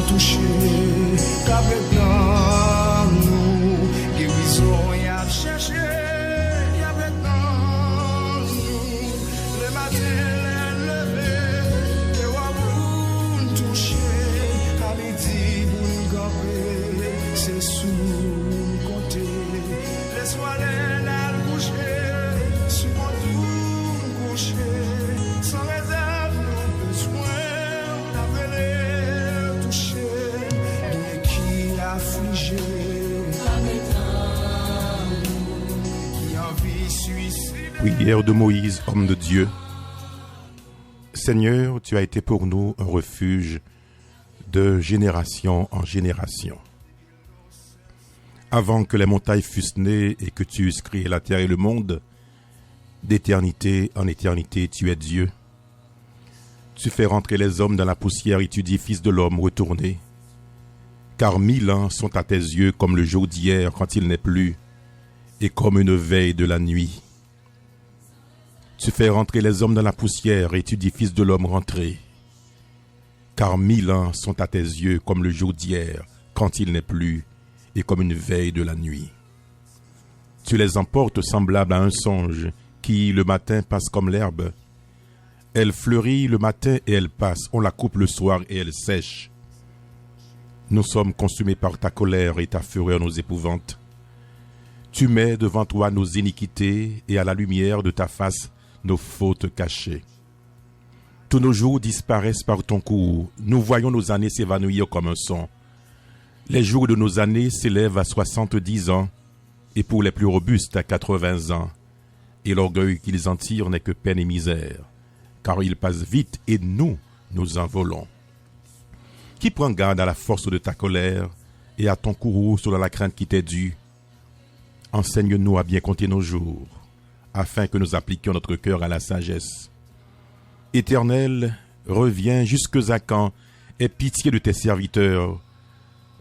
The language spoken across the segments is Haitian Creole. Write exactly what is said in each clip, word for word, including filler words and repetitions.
Touche, k ap ret nan nou. Gerizon y ap chèche, y ap ret nan nou. Lematen lè n leve, te w ap pou n touche. A midi pou n kanpe, se sou n konte. Leswa lè n al kouche, sou kont ou n kouche. San rezèv nou bezwen w, n ap rele touche. Gen ki aflije, ki anvi swiside. Prière de Moïse, homme de Dieu. Seigneur, tu as été pour nous un refuge de génération en génération. Avant que les montagnes fussent nées et que tu eusses créé la terre et le monde, d'éternité en éternité, tu es Dieu. Tu fais rentrer les hommes dans la poussière et tu dis, Fils de l'homme, retournez. Car mille ans sont à tes yeux comme le jour d'hier quand il n'est plus, et comme une veille de la nuit. Tu fais rentrer les hommes dans la poussière et tu dis, Fils de l'homme, rentrez. Car mille ans sont à tes yeux comme le jour d'hier, quand il n'est plus, et comme une veille de la nuit. Tu les emportes semblables à un songe qui, le matin, passe comme l'herbe. Elle fleurit le matin et elle passe, on la coupe le soir et elle sèche. Nous sommes consumés par ta colère et ta fureur nous épouvante. Tu mets devant toi nos iniquités et à la lumière de ta face nos fautes cachées. Tous nos jours disparaissent par ton courroux. Nous voyons nos années s'évanouir comme un son. Les jours de nos années s'élèvent à soixante-dix ans, et pour les plus robustes à quatre-vingts ans. Et l'orgueil qu'ils en tirent n'est que peine et misère, car ils passent vite et nous, nous envolons. Qui prend garde à la force de ta colère et à ton courroux selon la crainte qui t'est due. Enseigne-nous à bien compter nos jours, afin que nous appliquions notre cœur à la sagesse. Éternel, reviens, jusque à quand? Aie pitié de tes serviteurs.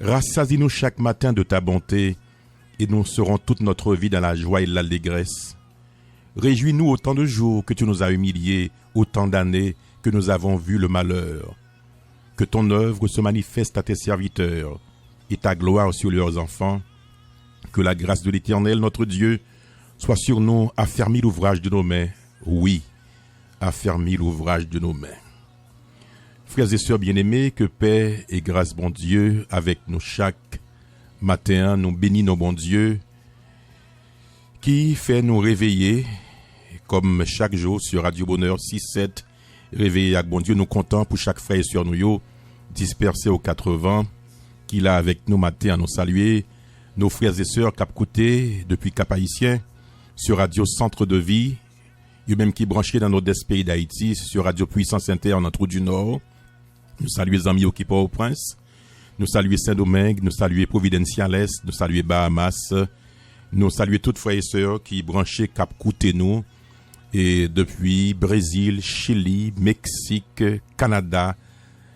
Rassasie-nous chaque matin de ta bonté, et nous serons toute notre vie dans la joie et l'allégresse. Réjouis-nous autant de jours que tu nous as humiliés, autant d'années que nous avons vu le malheur. Que ton œuvre se manifeste à tes serviteurs, et ta gloire sur leurs enfants. Que la grâce de l'Éternel, notre Dieu, soit sur nous, affermis l'ouvrage de nos mains. Oui, affermis l'ouvrage de nos mains. Frères et sœurs bien-aimés, que paix et grâce Bondye avèk nou chak. Maten an, nou beni non Bondye ki fè nou reveye, kòm chak jou, sur Radio Bonheur sis sèt, Reveye ak Bondye. Nou kontan pou chak frè e sè nou yo, dispèse o katrevan, ki la avèk nou maten an. Nou salye nos frères et sœurs k ap koute depi Cap Haïtien, sur Radio Centre de Vie, yo menm ki branche nan Nòdès peyi Dayiti, sur Radio Puissance Inter nan Trou du Nord. Nou salye zanmi yo ki Pòtoprens. Nou salye Sendomeng, nou salye Providenciales, nou salye Bahamas. Nou salye tout frè e sè ki branche, k ap koute nou, e depi Brezil, Chili, Meksik, Kanada,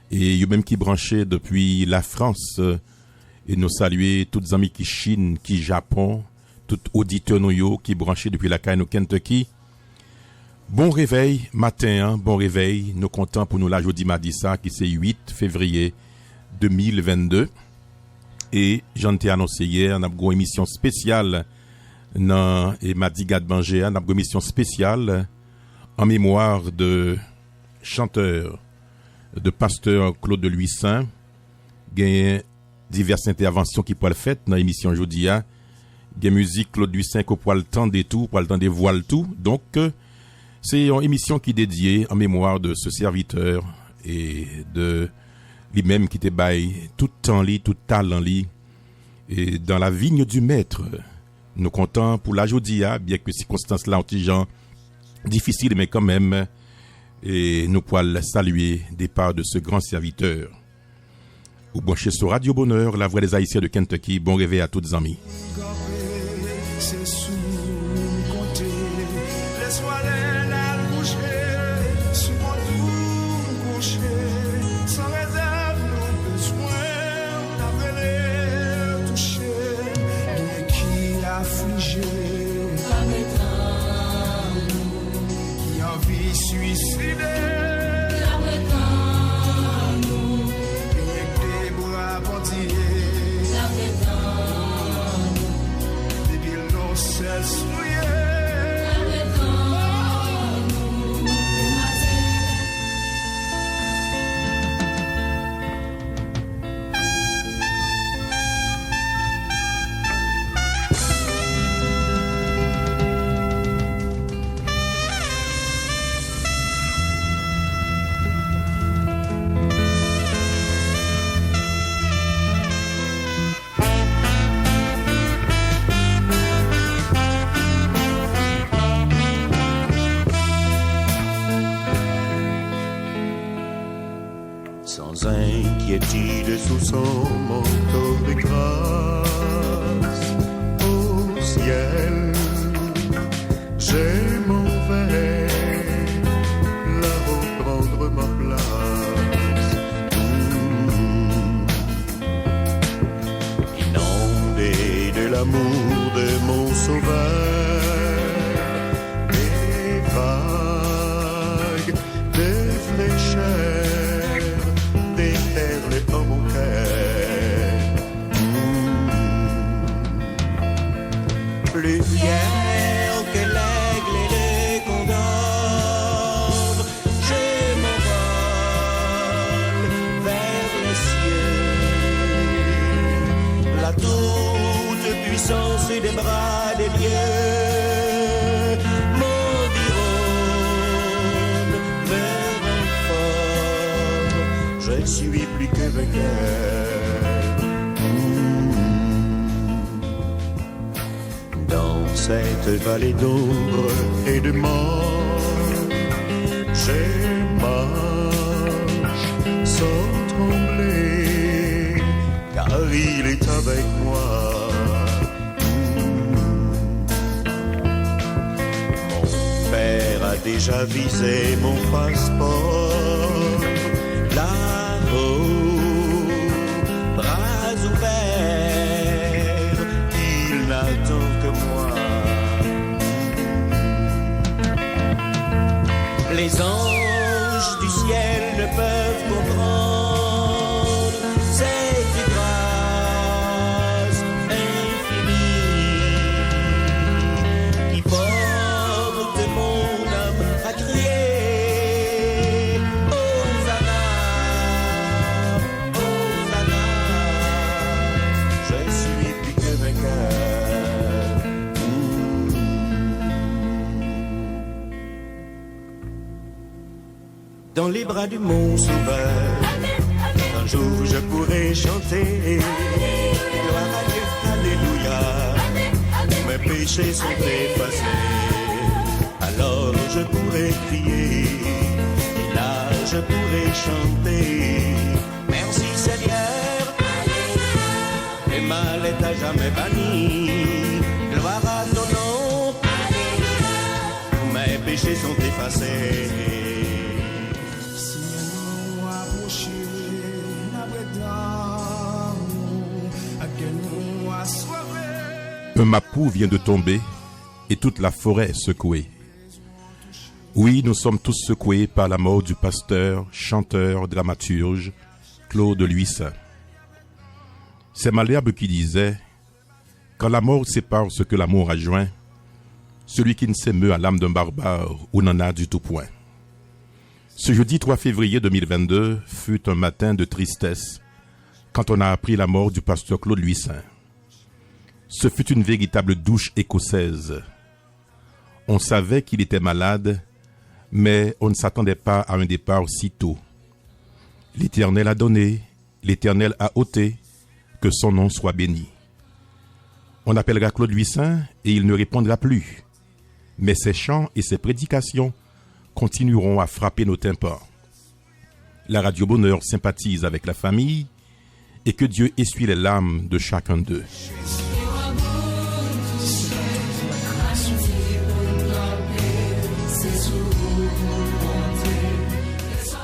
e yo menm ki branche depi Lafrans. E nou salye tout zanmi ki Chin, ki Japon, tout oditè nou yo ki branche depi lakay nou Kentucky. Bon revèy maten an, bon revèy. Nou kontan pou nou la jodi madi sa, ki se uit fevriye de mil vennde. E jan n te anonse yè, n ap gen yon emisyon espesyal nan, e madi gad manje a, n ap gen yon emisyon espesyal an memwa de chantè, de pastè Claude Louissaint. Genyen divès entèvansyon ki pral fèt nan emisyon jodi a. Gen mizik Claude Louissaint ke w pral tande tou, w pral tande vwa l tou. Donk, se yon emisyon ki dedye an memwa de ce serviteur e de li menm ki te bay tout tan li, tout talan li, e dans la vigne du Maître. Nou kontan pou la jodi a, byen ke sikonstans la yon ti jan difisil, men kanmenm, e nou pral salye depa de ce grand serviteur. Ou branche sou Radio Bonheur, la voix des Haïtiens de Kentucky. Bon revèy a tout zanmi. Se sou nou konte. Leswa lè n al kouche, sou kont ou n kouche. San rezèv nou bezwen, n ap rele touche. Gen ki aflije, ki anvi swiside. Gen k debout Sans inquiétude sous son manteau de grâce, au ciel, je m'en vais là-haut prendre ma place. Mmh. Inondé de l'amour de mon sauveur, des vagues de fraîcheur déferlent en mon cœur. Mmh. Plus fier que l'aigle et le condor, je m'envole vers les cieux. La toute-puissance des bras des dieux m'environne, me rend fort. Je suis plus que vainqueur. Mmh. Dans cette vallée d'ombre et de mort, je marche sans trembler, car il est avec moi. Mon père a déjà visé mon passeport. Là-haut, bras ouverts, il n'attend que moi. Les anges du ciel ne peuvent comprendre cette grâce infinie qui porte mon âme à crier Hosanna, Hosanna, je suis plus que vainqueur. Dans les bras de mon sauveur, un jour je pourrai chanter gloire à Dieu, alléluia. Mes péchés sont effacés, alors je pourrai crier, et là je pourrai chanter. Merci Seigneur, le mal est à jamais banni. Gloire à ton nom. Mes péchés sont effacés. Seigneur, nous approcher, après d'amour, à quel nous assoiffés. Un mapou vient de tomber et toute la forêt est secouée. Oui, nous sommes tous secoués par la mort du pasteur, chanteur, dramaturge, Claude Louissaint. C'est Malherbe qui disait : « Quand la mort sépare ce que l'amour a joint, celui qui ne s'est meut à l'âme d'un barbare ou n'en a du tout point. » Ce jeudi trois février deux mille vingt-deux fut un matin de tristesse quand on a appris la mort du pasteur Claude Louissaint. Ce fut une véritable douche écossaise. On savait qu'il était malade, mais on ne s'attendait pas à un départ si tôt. L'Éternel a donné, l'Éternel a ôté, que son nom soit béni. On appellera Claude Louissaint et il ne répondra plus. Mais ses chants et ses prédications continueront à frapper nos tympans. La Radio Bonheur sympathise avec la famille et que Dieu essuie les larmes de chacun d'eux.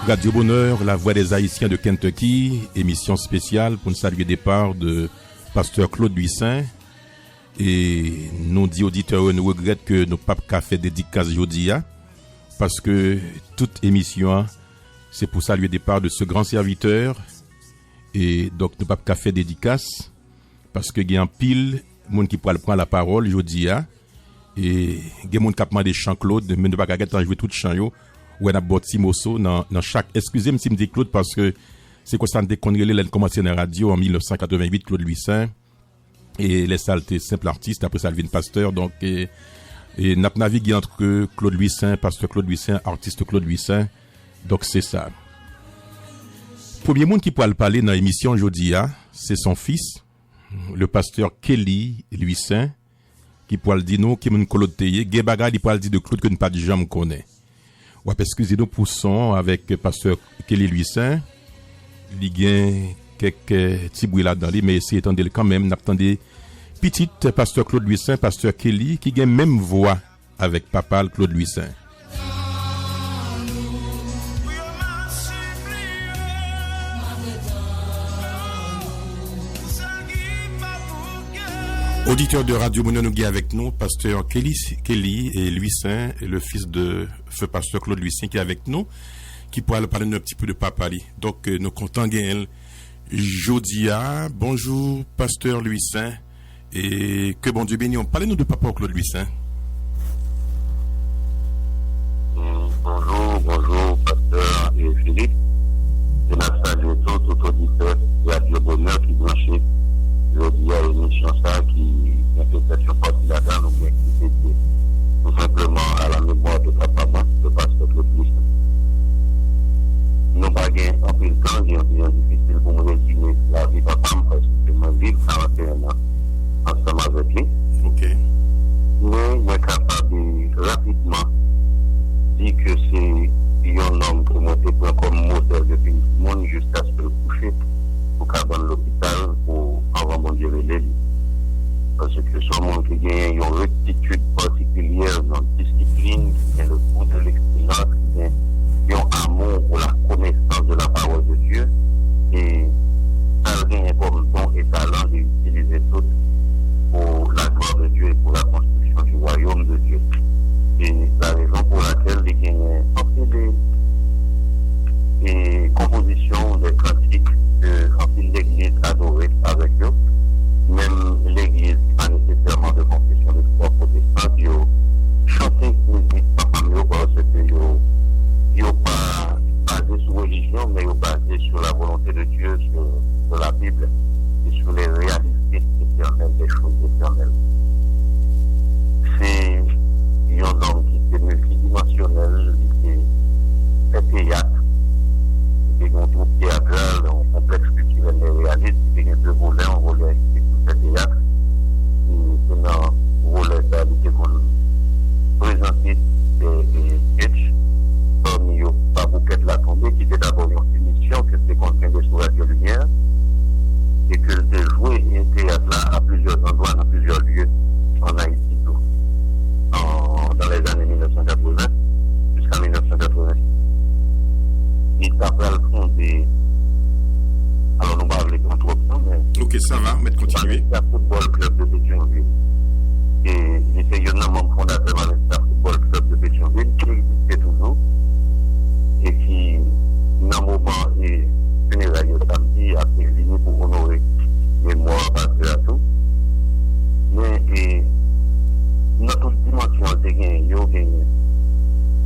Radio Bonheur, la voix des Haïtiens de Kentucky, émission spéciale pou n salye depa de pastè Claude Louissaint. E nou di oditè yo nou regrèt ke nou p ap ka fè dedikas jodi a, paske tout emisyon an se pou salye depa de ce grand serviteur. E donk nou p ap ka fè dedikas, paske gen anpil moun ki pral pran lapawòl jodi a. E gen moun k ap mande chan Claude, men nou pa ka gentan jwe tout chan yo. Ou wè n ap ba w ti moso nan, nan chak. Eskize m si m di Claude, paske se konsa n te konn rele lè n kòmanse nan radyo an mil nèf san katrevenn uit, Claude Louissaint. E lè sa l te senp atis, apre sa l vin pastè. Donk, e, e n ap navige ant Claude Louissaint, pastè Claude Louissaint, atis Claude Louissaint. Donk se sa. Premye moun ki pral pale nan emisyon jodi a, se son fis, le pasteur Kelly Louissaint, ki pral di nou ki moun Claude te ye. Gen bagay li pral di de Claude ke n pa t janm konnen. W ap eskize nou pou son avèk pastè Kelly Louissaint. Li gen kèk eh, ti bri ladan li, men eseye tande l kanmenm. N ap tande pitit pastè Claude Louissaint, pastè Kelly, ki gen menm vwa avèk papa l, Claude Louissaint. Oditè de Radio Bonheur, nou gen avèk nou pastè Kelly, Kelly et Louissaint, le fils de feu pasteur Claude Louissaint ki avèk nou, ki pral pale nou un petit peu de papa li. Donk, eh, nou kontan genyen l jodi a. Bonjou, pastè Louissaint. E ke Bondye beni w. Pale nou de papa w, Claude Louissaint. Mm, Bonjou, bonjou, pastè e Philippe. E n ap salye tou, tout oditè Radio Bonheur ki branche jodi a emisyon sa ki gen petèt yon pati ladan l oubyen ki dedye tou senpleman a la memwa de papa mwen, de pastè Claude Louissaint. Nou pa gen anpil tan, li yon ti jan difisil pou m rezime lavi papa m, paske mwen viv karanteyen an ansanm avèk li. Ok. Men mwen kapab rapidman di ke se yon nonm ke mwen te pran kòm modèl depi m timoun jiskaske l kouche sou kabann lopital pou anvan Bondye rele li. Paske se yon moun ki genyen yon rektitid patikilyè, yon disiplin, ki gen le goût de l'excellence, ki gen yon amour pour la connaissance de la parole de Dieu. E sa l genyen kòm don e talan, li itilize tout pour la gloire de Dieu et pour la construction du royaume de Dieu. C'est la raison pour laquelle li genyen anpil de e konpozisyon, de kantik ke anpil legliz adore avèk yo. Menm legliz ki pa nesesèman de konfesyon de fwa pwotestan, yo chante mizik papa m yo, paske yo, yo pa baze sou relijyon, men yo baze sur la volonté de Dieu, sur, sur la Bible et sur les réalités éternelles, les choses éternelles. Se yon nonm ki te miltidimansyonèl, li te fè teyat, li te gen yon twoup teyatral, yon konplèks kiltirèl nèreyalis, li te gen de volè, yon volè ki te pou fè teyat, e se nan volè sa a li te konn prezante de, de sketch, pami yo Paboukèt Latonbe, ki te dabò yon emisyon ke l te konn kenbe sou Radyo Limyè, e ke l te jwe teyat la a plizyè andwa, nan plizyè lye ann Ayiti tou, an, dans les années mil nèf san katreven jiska mil nèf san katreven sis. Li ta pral fonde, alò nou pa vle pran twòp tan, men Ok, sa va, mèt kontinye. Valencia Football Club de Petyonvil. E li se youn nan manm fondatè Valencia Football Club de Petyonvil, ki egziste toujou, e ki, nan moman e fineray yo samdi, ap vini pou onore memwa pastè a tou. Men, e, nan tout dimansyon l te genyen, yo genyen.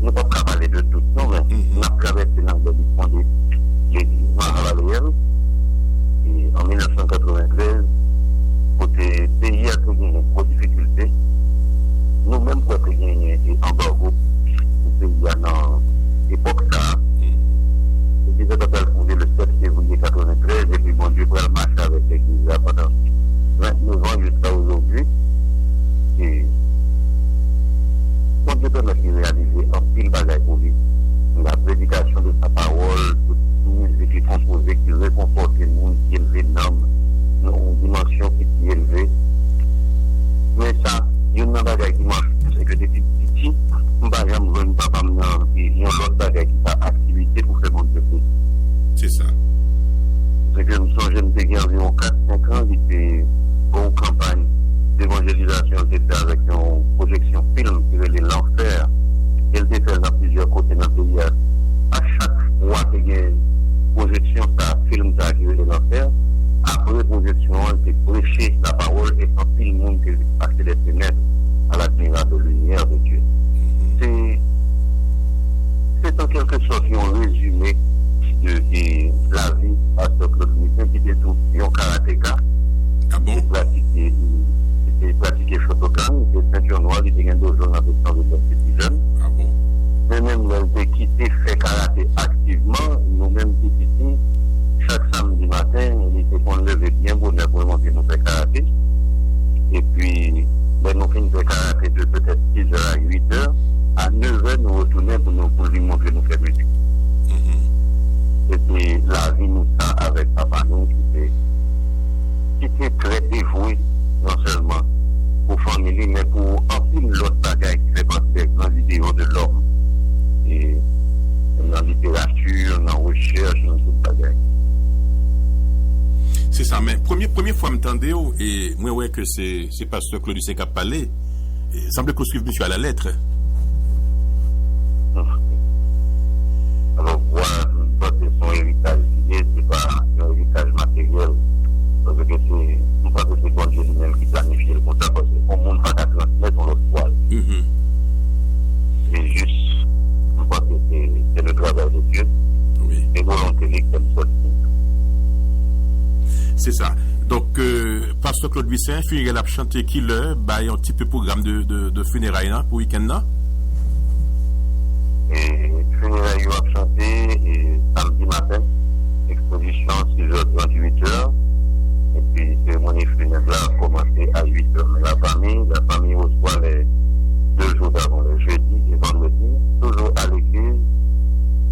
Nou p ap ka pale de tout, non, men n ap travèse nan lè li fonde legliz Maha Valérien, e, an mil nèf san katreventrèz, kote peyi a te genyen gwo difikilte. Nou menm kwè te genyen e anbago pou peyi a nan epòk sa a. Legliz la ta pral fonde le sèt fevriye katreventrèz, epi Bondye pral mache avèk legliz la pandan venntenevan jiska ojodwi. E Bondye pèmèt li reyalize anpil bagay pou li. La prédication de sa parole, tout mizik li konpoze ki rekonfòte moun, ki elve nanm nan yon dimansyon ki pi elve. Men sa, youn nan bagay ki mache, se ke depi piti, m pa janm jwenn papa m nan yon lòt bagay ki pa aktivite pou fè Bondye plezi. Se sa. Se ke m sonje m te gen anviwon kat, senk an, li te gen yon kanpay devanjelizasyon l te fè avèk yon pwojeksyon fim ki rele Lanfè. E l te fè l nan plizyè kote nan peyi a. A chak fwa te gen pwojeksyon sa, fim sa ki rele Lanfè, apre pwojeksyon an, l te preche lapawòl e anpil moun te pase des fenêtres à l'admirable lumière de Dieu. Se, se an kèlke sòt yon rezime de, de lavi pastè Claude Louissaint, ki te tou yon karateka. Ah bon? Li te pratike, li te pratike Shotokan, li te sentyon nwa, li te gen dojo nan Petyonvil lè l te pi jèn. Ah bon? Men menm lè l te kite fè karate aktivman, nou menm ki piti, chak samdi maten, li te konn leve byen bonè pou l montre nou fè karate. Epi, lè nou fin fè karate de petèt sis è a uit è, a nèf è, nou retounen pou nou, pou l vin montre nou fè mizik. Epi, lavi nou sa non sèlman pou fanmi li, men pou anpil lòt bagay ki fè pati de gran ideyo de lòm. E nan literati, nan rechèch, nan tout bagay. Se sa, men premye, premye fwa m tande w, e mwen wè ke se, se pastè Claude Lucien k ap pale. E sanble ke w swiv misye a la lèt. Alò, vwa, m panse se yon eritaj li ye, se pa yon eritaj materyèl. Paske se, m panse se Bondye li menm ki planifye l konsa, paske yon moun pa ka transmèt yon lòt vwa. Se jis, m panse se, se le travay de Dye. Se volonte li ki fè m sòti. Se sa. Donk, euh, pastè Claude Louissaint, finerèl ap chante kilè? Bay yon ti pe pwogram de, de, de fineray lan pou wikenn nan. E fineray yo ap chante, e, samdi maten, ekspozisyon sizè trant, uitè. Epi seremoni finèb la ap kòmanse a uitè. Men lafanmi, lafanmi resevwa lè de jou davan, lè jedi e vandredi, toujou a legliz,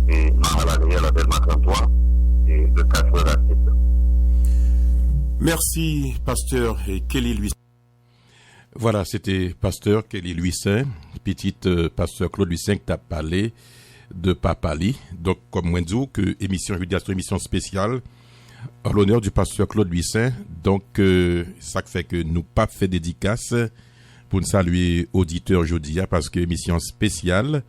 e Mahalaleya, la Dèlma trant twa, e de katrè a sètè. Mèsi, pastè Kelly Louis. Vwala, se te pastè Kelly Louissaint, pitit, euh, pastè Claude Louissaint, ki t ap pale de papa li. Donk, kòm mwen di w ke emisyon jodi a se yon emisyon espesyal an lonè di pastè Claude Louissaint. Donk, euh, sa k fè ke nou p ap fè dedikas pou n salye oditè jodi a, paske emisyon an espesyal,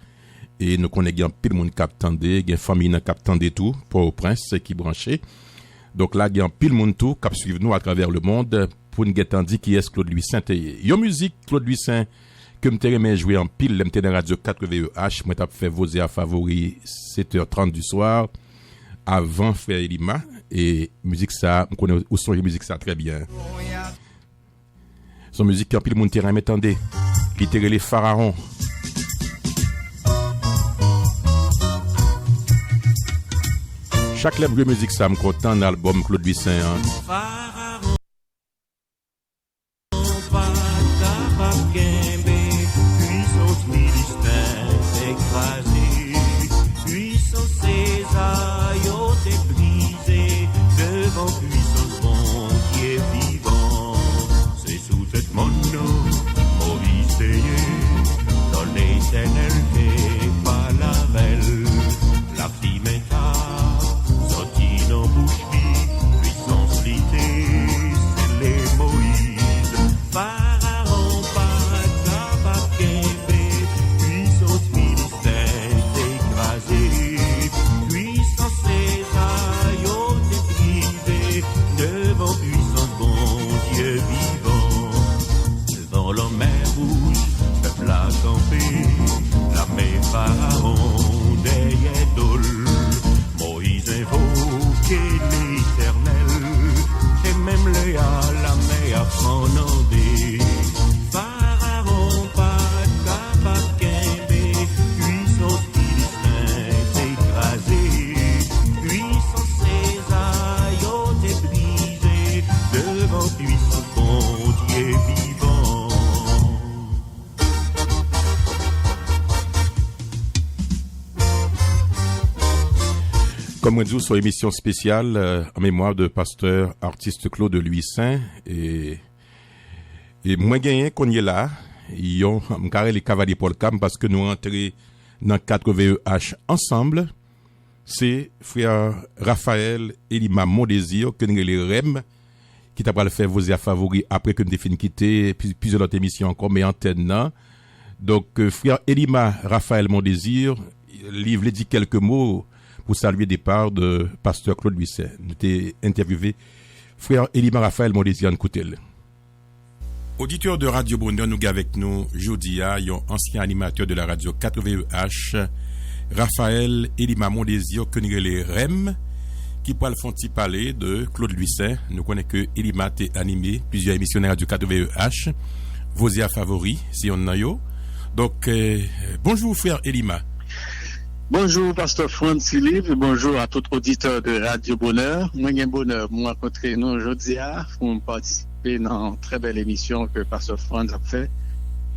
e nou konnen gen anpil moun k ap tande, gen fanmi nan k ap tande tou, Pòtoprens, ki branche. Donk la, gen anpil moun tou k ap swiv nou atravè lemonn pou n gentan di kiyès Claude Louissaint te ye. Yon mizik Claude Louissaint ke m te renmen jwe anpil lè m te nan radyo katreven E H, mwen t ap fè Voze a Favori, sèt è trant di swa, avan frè Elima, e mizik sa, m konnen ou sonje mizik sa trè byen. Se yon mizik ke anpil moun te renmen tande. Li te rele Farawon. Chak lè m jwe mizik sa, m kontan nan albòm Claude Louissaint an. Farawon pa t kapab kenbe pwisans Filisten te kraze, pwisans Seza yo te brize devan pwisans Bondye vivan. Se sou tèt mòn nan Moyiz te ye, lò Letènèl te pale avè l. Lafimen ta sòti nan bouch li, pwisans li te sele Moyiz. Farawon pa t kapab kenbe pwisans Filisten te kraze, pwisans Seza yo te brize devan pwisans Bondye vivan. Devan Lanmè Wouj, pèp la kanpe, lame Farawon dèyè do l. Moyiz envoke Letènèl, e menm lè a lamè a fannande. Farawon pa t kapab kenbe pwisans Filisten te kraze, pwisans Seza yo te brize devan pwisans Bondye vivan. Kòm mwen di w, se yon emisyon espesyal, euh, an memwa de pastè, atis Claude Louissaint, e, e mwen genyen kounye la, yon, m ka rele kavalye pòlka m paske nou rantre nan katreven E H ansanm. Se frè Raphaël Elima Mondésir, ke n rele Rèm, ki ta pral fè Voze a Favori apre ke n te fin kite pi-, plizyè lòt emisyon ankò, men antèn nan. Donk, euh, frè Elima Raphaël Mondésir, li vle di kèlke mo pou salye depa de pastè Claude Louissaint. Nou te entèvyouve frè Elima Raphaël Mondésir, ann koute l. Oditè de Radio Bonheur, nou gen avèk nou jodi a yon ansyen animatè de la radyo katreven E H, Raphaël Elima Mondésir, ke n rele Rèm, ki pral fè yon ti pale de Claude Louissaint. Nou konnen ke Elima te anime plizyè emisyon nan radyo katreven E H. Voze a Favori, se yonn nan yo. Donk, euh, bonjou, frè Elima. Bonjou, pastè Frantz Philippe, bonjou a tout oditè de Radio Bonheur. Mwen gen bonè pou m rankontre nou jodi a, pou m patisipe nan trè bèl emisyon ke pastè Frantz ap fè,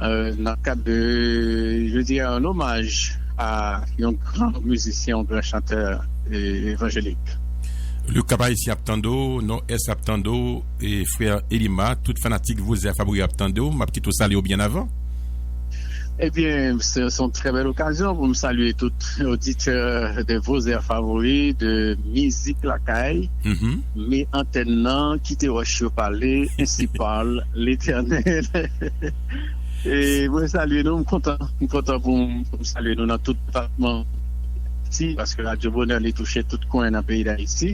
euh, nan kad de, je dirais, un hommage à yon gran mizisyen, yon gran chantè, euh, evanjelik. Le Cap Haïtien ap tande w, Nòdès ap tande w, e frè Elima, tout fanatik Vozè a Favori ap tande w. M ap kite w salye w byen avan. Ebyen, se se yon trè bèl okazyon pou m salye tout oditè de Vozè a Favori, de Mizik Lakay, men antèn nan, kite wòch yo pale, ensi pale Letènèl. E mwen salye nou, m kontan, m kontan pou m, pou m salye nou nan tout depatman Ayiti, paske Radyo Bonè li touche tout kwen nan peyi Dayiti.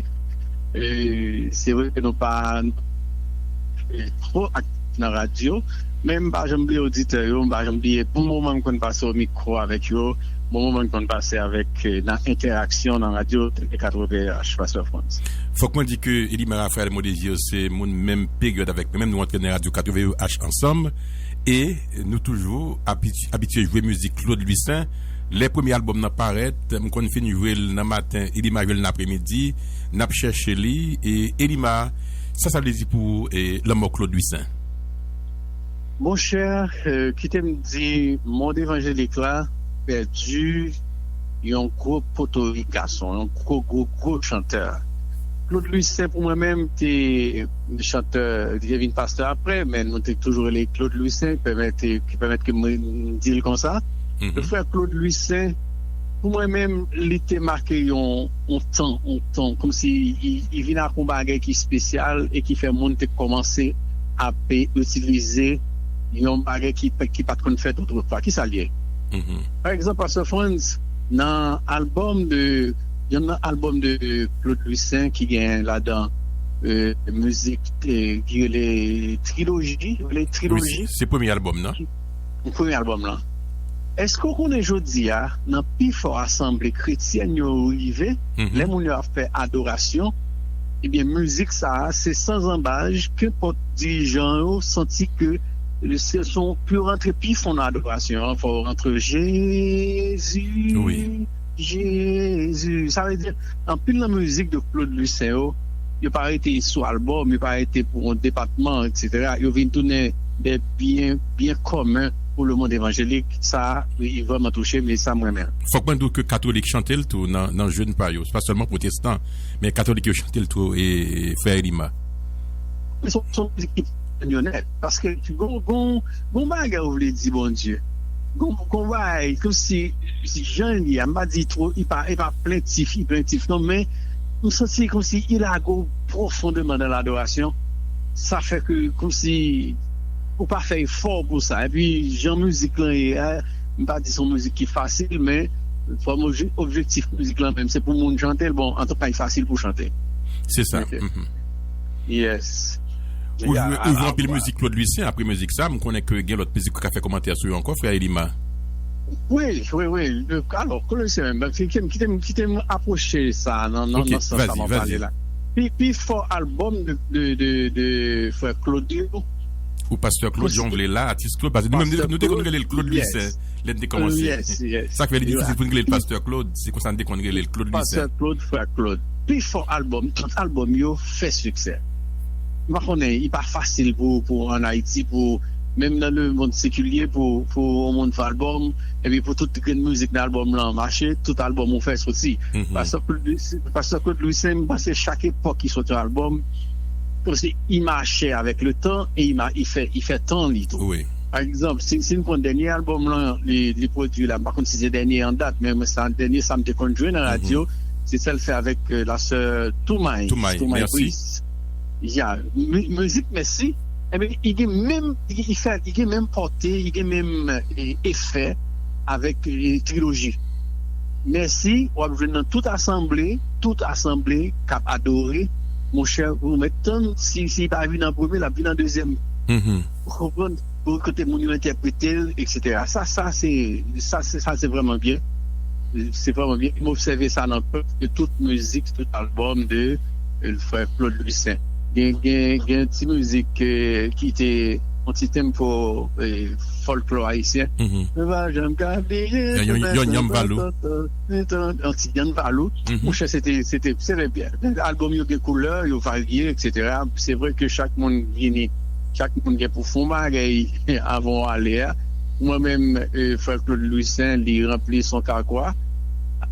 E se vre ke nou pa e, twò aktif nan radyo, men m pa janm bliye oditè yo, m pa janm bliye bon moman m konn pase o mikwo avèk yo, bon moman m konn pase avèk e, nan entèraksyon nan radyo T V katreven H, Pastè Frantz. Fòk mwen di ke Elima Raphaël Mondésir se moun menm peryòd avèk mwen menm, nou antre nan radyo katreven H ansanm, e nou toujou abiti- abitye jwe mizik Claude Louissaint. Lè premye albòm nan parèt, m konn fin jwe l nan maten, Elima jwe l nan apremidi, n ap chèche li, e Elima, sa sa vle di pou ou, e, lanmò Claude Louissaint? Monchè, e, kite m di, mond evanjelik la pèdi yon gwo potorik gason, yon gwo, gwo, gwo chantè. Claude Louissaint, pou mwen menm, te chantè, li te vin pastè apre, men nou te toujou rele Claude Louissaint, ki pèmèt, ki pèmèt ke mwen di l konsa. Le frè Claude Louissaint, pou mwen menm, li te make yon, yon tan, yon tan, kòmsi li, li vin ak yon bagay ki espesyal e ki fè moun te kòmanse ap itilize yon bagay ki, ki pa t konn fèt otrefwa. Ki sa l ye? Pa egzanp, Pastè Frantz, nan albòm de, yonn nan albòm de Claude Louissaint ki gen ladan e, mizik e, ki rele Triloji, rele Wi, Triloji. Se premye albòm nan. Premye albòm lan. Èske w konnen jodi a, nan pifò asanble kretyèn yo rive, lè moun yo ap fè adorasyon, ebyen, mizik sa a, se sanzanbaj, kenpòt dirijan yo santi ke se son, pou yo rantre pi fon nan adorasyon an, fò yo rantre Jezi, Jezi. Sa vle di, anpil nan mizik de Claude Louissaint yo, yo pa rete sou albòm, yo pa rete pou yon depatman, etsetera. Yo vin tounen de byen, byen komen pou le monde évangélique. Sa, li vrèman touche m, e sa m renmen. Fòk mwen di w ke katolik chante l tou nan, nan jèn pa yo. Se pa sèlman pwotestan, men katolik yo chante l tou, e, e, frè Elima. Se yon, se yon mizik ki fè m onèt, paske gon, gon, gon bagay ou vle di Bondye. Gon, gon bagay, kòmsi, si jan li ye a, m pa di twò, li pa, li pa plentif, li plentif non, men m santi kòmsi il a go profondément dans l'adoration. Sa fè ke kòmsi ou pa fè efò pou sa. Epi jan mizik lan ye a, m pa di se yon mizik ki fasil, men fò m obje- objektif mizik lan menm, se pou moun chante l. Bon, antouka, li fasil pou chante. Se sa. Yes. Ou jwe, ou jwe anpil mizik Claude Louissaint, apre mizik sa, m konnen ke gen lòt mizik ou ka fè kòmantè sou yo ankò, frè Elima. Wi, wi, wi. Alò, Claude Louissaint menm, kite m, kite m, kite m apwoche sa nan, nan, nan sans sa m ap pale la. Pi, pi fò albòm de, de, de, de frè Claude yo. Ou pastè Claude, jan w vle la, atis Claude, paske nou menm, nou te konn rele l Claude Louissaint lè n te kòmanse. Sa k fè li difisil pou n rele l pastè Claude, se konsa n te konn rele l, Claude Louissaint. Pastè Claude, frè Claude. Pi fò albòm, tout albòm yo fè siksè. M pa konnen, li pa fasil pou, pou ann Ayiti, pou, menm nan le monde séculier, pou, pou yon moun fè albòm, epi pou tout grenn mizik nan albòm lan mache, tout albòm ou fè soti. Pastè Claude Louis, Pastè Claude Louissaint, m panse chak epòk ki soti yon albòm, kòmsi li mache avèk le tan e li ma- li fè, li fè tan li tou. Pa egzanp, si, si n pran dènye albòm lan, li, li pwodui la, m pa konn si se dènye an dat, men mwen sa, dènye sa m te konn jwe nan radyo, se sa l fè avèk e, la sè Toumay, Toumay, Toumay Price. Ya, mi- mizik Mèsi, enben, li gen menm, li, li fè, li gen menm pòte, li gen menm e, efè avèk e, Triloji. Mèsi, w ap jwenn nan tout asanble, tout asanble k ap adore. Monchè, ou mèt tann, si, si li pa vin an premye, l ap vin an dezyèm. Ou konprann? Pou kote moun yo entèprete l, etsetera. Sa, sa se, sa se, sa se vrèman byen. Se vrèman byen. M obsève sa nan prèske tout mizik, tout albòm de e, frè Claude Louissaint. Gen, gen, gen ti mizik e, ki te yon ti tempo e, fòlklò ayisyen. Mwen pa janm ka bliye yon, yon, yon Yann Valou. Yon ti Yann Valou. Monchè, se te, se te, se te byen. Albòm yo gen koulè, yo varye, etsetera. Se vre ke chak moun vini, chak moun gen pou fè yon bagay avan w ale a. Mwen menm, e, frè Claude Louissaint, li ranpli son kakwa.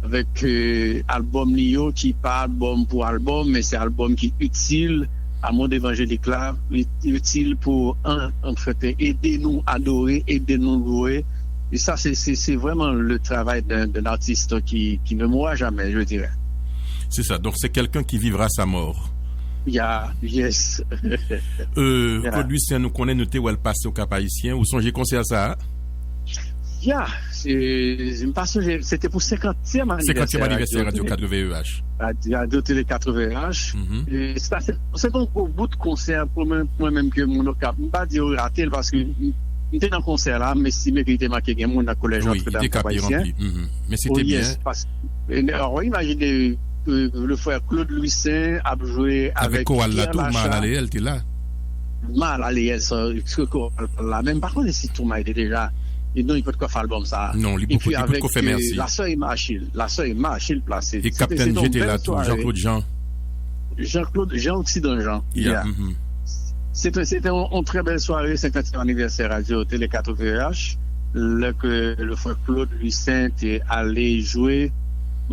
avèk, euh, albòm li yo, ki pa albòm pou albòm, men se albòm ki itil a mond evanjelik la, itil pou, an, an fèt, ede nou adore, ede nou louwe. E sa, se, se, se vraiment le travail d'un, d'un artiste qui, qui ne mourra jamais, je dirais. C'est ça. Donc, c'est quelqu'un qui vivra sa mort. Yeah, yes. Euh, yeah. Claude Louissaint, nou konnen nou te wè l pase o Cap Haïtien. Ou sonje konsè sa a? Ya, se, m pa sonje, se te pou senkantèm anivèsè Senkantèm anivèsè Radyo Tele. Radyo Tele katreven H. Mhm. E se ta, se, se te yon gwo bout konsè pou mwen, pou mwen menm ke moun Okap. M pa di yo rate l paske m, m te nan konsè la, m estime ke li te manke gen moun nan Kolèj Nòtredam Kap Ayisyen. Wi, li te ka pi ranpli. Mhm. Men se te byen. Oh, yes, paske, e, w imajine, e, le frè Claude Louissaint ap jwe avèk koral la tou, Pierre Lacha. Mal à l'œil te la. Mal à l'œil, sa, se koral la. Men m pa konnen si Toumay te deja. E non, li potko fè albòm sa. Non, li potko, li potko fè Mèsi. Epi avèk, euh, La Sœur et Machil. La Sœur et Machil plase. E Kaptenn J te la tou, Jean-Claude Jean. Jean-Claude, Jean Occident Jean. Yeah, yeah. Mhm. Se te, se te yon, yon trè bèl sware, senkantèm anivèsè Radyo Tele katreven H, lè ke le frè Claude Louissaint te ale jwe,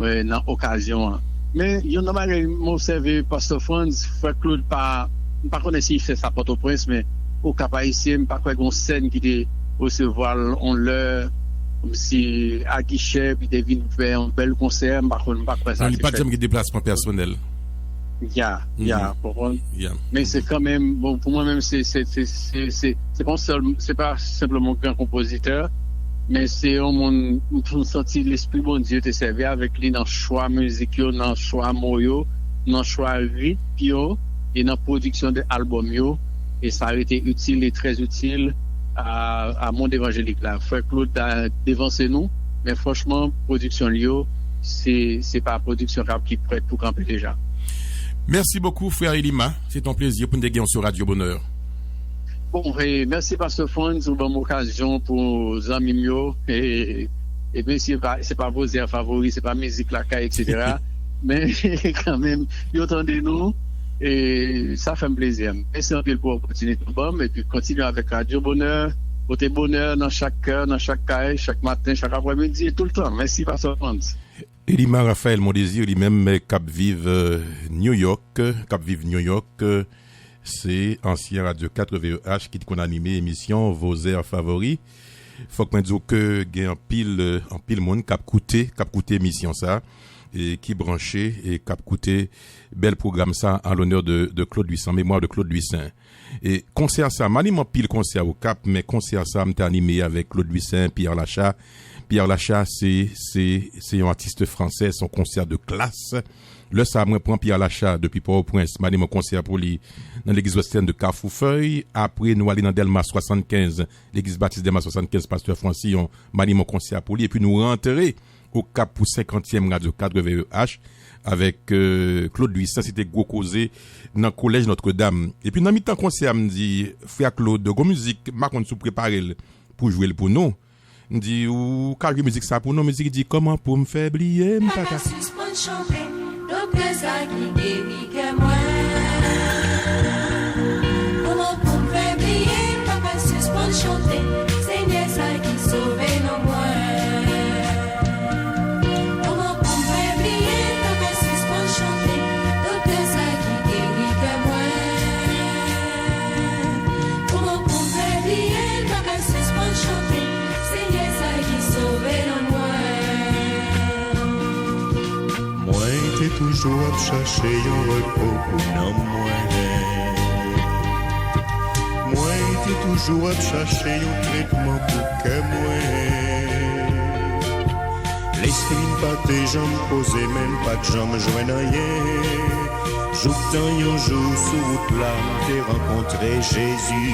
euh, nan okazyon an. Men, yon nan bagay m obsève, Pastè Frantz, frè Claude pa, m pa konnen si l fè sa Pòtoprens, men o Kap Ayisyen, m pa kwè gen yon sèn ki te resevwa l yon lè, kòmsi a gichè, pou te vin fè yon bèl konsè, m pa konn, m pa kwè sa te fèt. Non, li pa t janm gen deplasman pèsonèl. Ya, ya, konprann? Ya. Men se kanmenm, bon, pou mwen menm, se, se, se, se, se, se pa yon sèl, se pa senpleman yon gran konpozitè, men se yon moun, m santi Lespri Bondye te sèvi avèk li nan chwa mizik yo, nan chwa mo yo, nan chwa ritm yo, e nan pwodiksyon de albòm yo, e sa rete itil e trè itil a, a mond evanjelik la. Frè Claude ta devanse nou, men franchman, pwodiksyon li yo, se, se pa pwodiksyon k ap, ki prèt pou kanpe deja. Merci beaucoup, frère Elima. C'est un plaisir pou n te gen w sou Radyo Bonè. Bon, e, mèsi, Pastè Frantz, ou ban m okazyon pou zanmi m yo, e, e menm si se pa, se pa Voze a Favori, se pa mizik lakay, et cetera. Men, kanmenm, yo tande nou, e sa fè m plezi. Mèsi anpil pou opòtinite w ban m, epi kontinye avèk Radyo Bonè, pote bonè nan chak kè, nan chak kay, chak maten, chak aprèmidi, e toultan. Mèsi, Pastè Frantz. Elima Raphaël Mondésir, li menm, k ap viv, euh, New York, k ap viv New York, euh, se ansyen Radyo katreven H ki t konn anime emisyon Voze a Favori. Fòk mwen di w ke gen anpil, euh, anpil moun k ap koute, k ap koute emisyon sa, e ki branche, e k ap koute bèl pwogram sa, an lonè de, de Claude Louissaint, an memwa de Claude Louissaint. E konsè sa, m anime anpil konsè Okap, men konsè sa, m te anime avèk Claude Louissaint, Pierre Lacha. Pierre Lacha, se, se, se yon atis fransè, se yon konsè de klas. Lè sa, mwen pran Pierre Lacha depi Pòtoprens, m anime yon konsè pou li nan legliz Western de Carrefour Feuille. Apre, nou ale nan Dèlma swasannkenz, legliz Batis Dèlma swasannkenz, pastè Francillon, m anime yon konsè pou li. Epi nou rantre Okap pou senkantyèm Radyo katreven H avèk, euh, Claude Louissaint, se te gwo koze nan Kolèj Nòtredam. Epi nan mitan konsè a, m di, frè Claude, gon mizik, m pa konn si w prepare l pou jwe l pou nou. M di, ou ka jwe mizik sa pou nou? Mizik di, kòman pou m fè bliye, m pa ka sispann chante, doktè sa ki geri kè mwen. Kòman pou m fè bliye, m pa ka sispann chante, Senyè sa ki sove nanm mwen. Kòman pou m fè bliye, m pa ka sispann chante, doktè sa ki geri kè mwen. Kòman pou m fè bliye, m pa ka sispann chante, Senyè sa ki sove nanm mwen. Mwen te toujou ap chache yon repo pou nanm mwen. Mwen te toujou ap chache yon tretman pou kè mwen. Lespri m pa te janm poze, men m pa t janm jwenn anyen. Jouktan yon jou sou wout la, m te rankontre Jezi.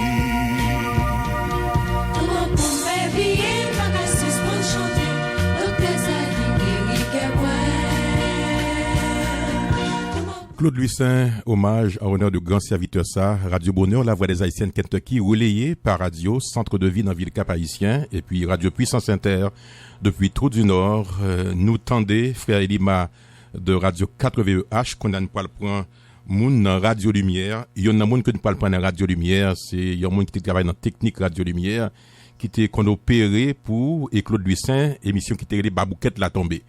Kòman pou m fè bliye, m pa ka sispann chante, doktè sa ki geri kè mwen. Claude Louissaint, hommage en honneur de grand serviteur sa, Radio Bonheur, la voix des Haïtiennes Kentucky, relayé par Radio Centre de Vie nan vil Cap Haïtien, epi Radio Puissance Inter, depi Trou du Nord. Euh, nou tande frè Elima de Radio katreven H, kounye a n pral pran moun nan Radio Lumière. Youn nan moun ke n pral pran nan Radio Lumière, se yon moun ki te travay nan teknik Radio Lumière, ki te konn opere pou e Claude Louissaint, emisyon ki te rele Baboukèt la tonbe.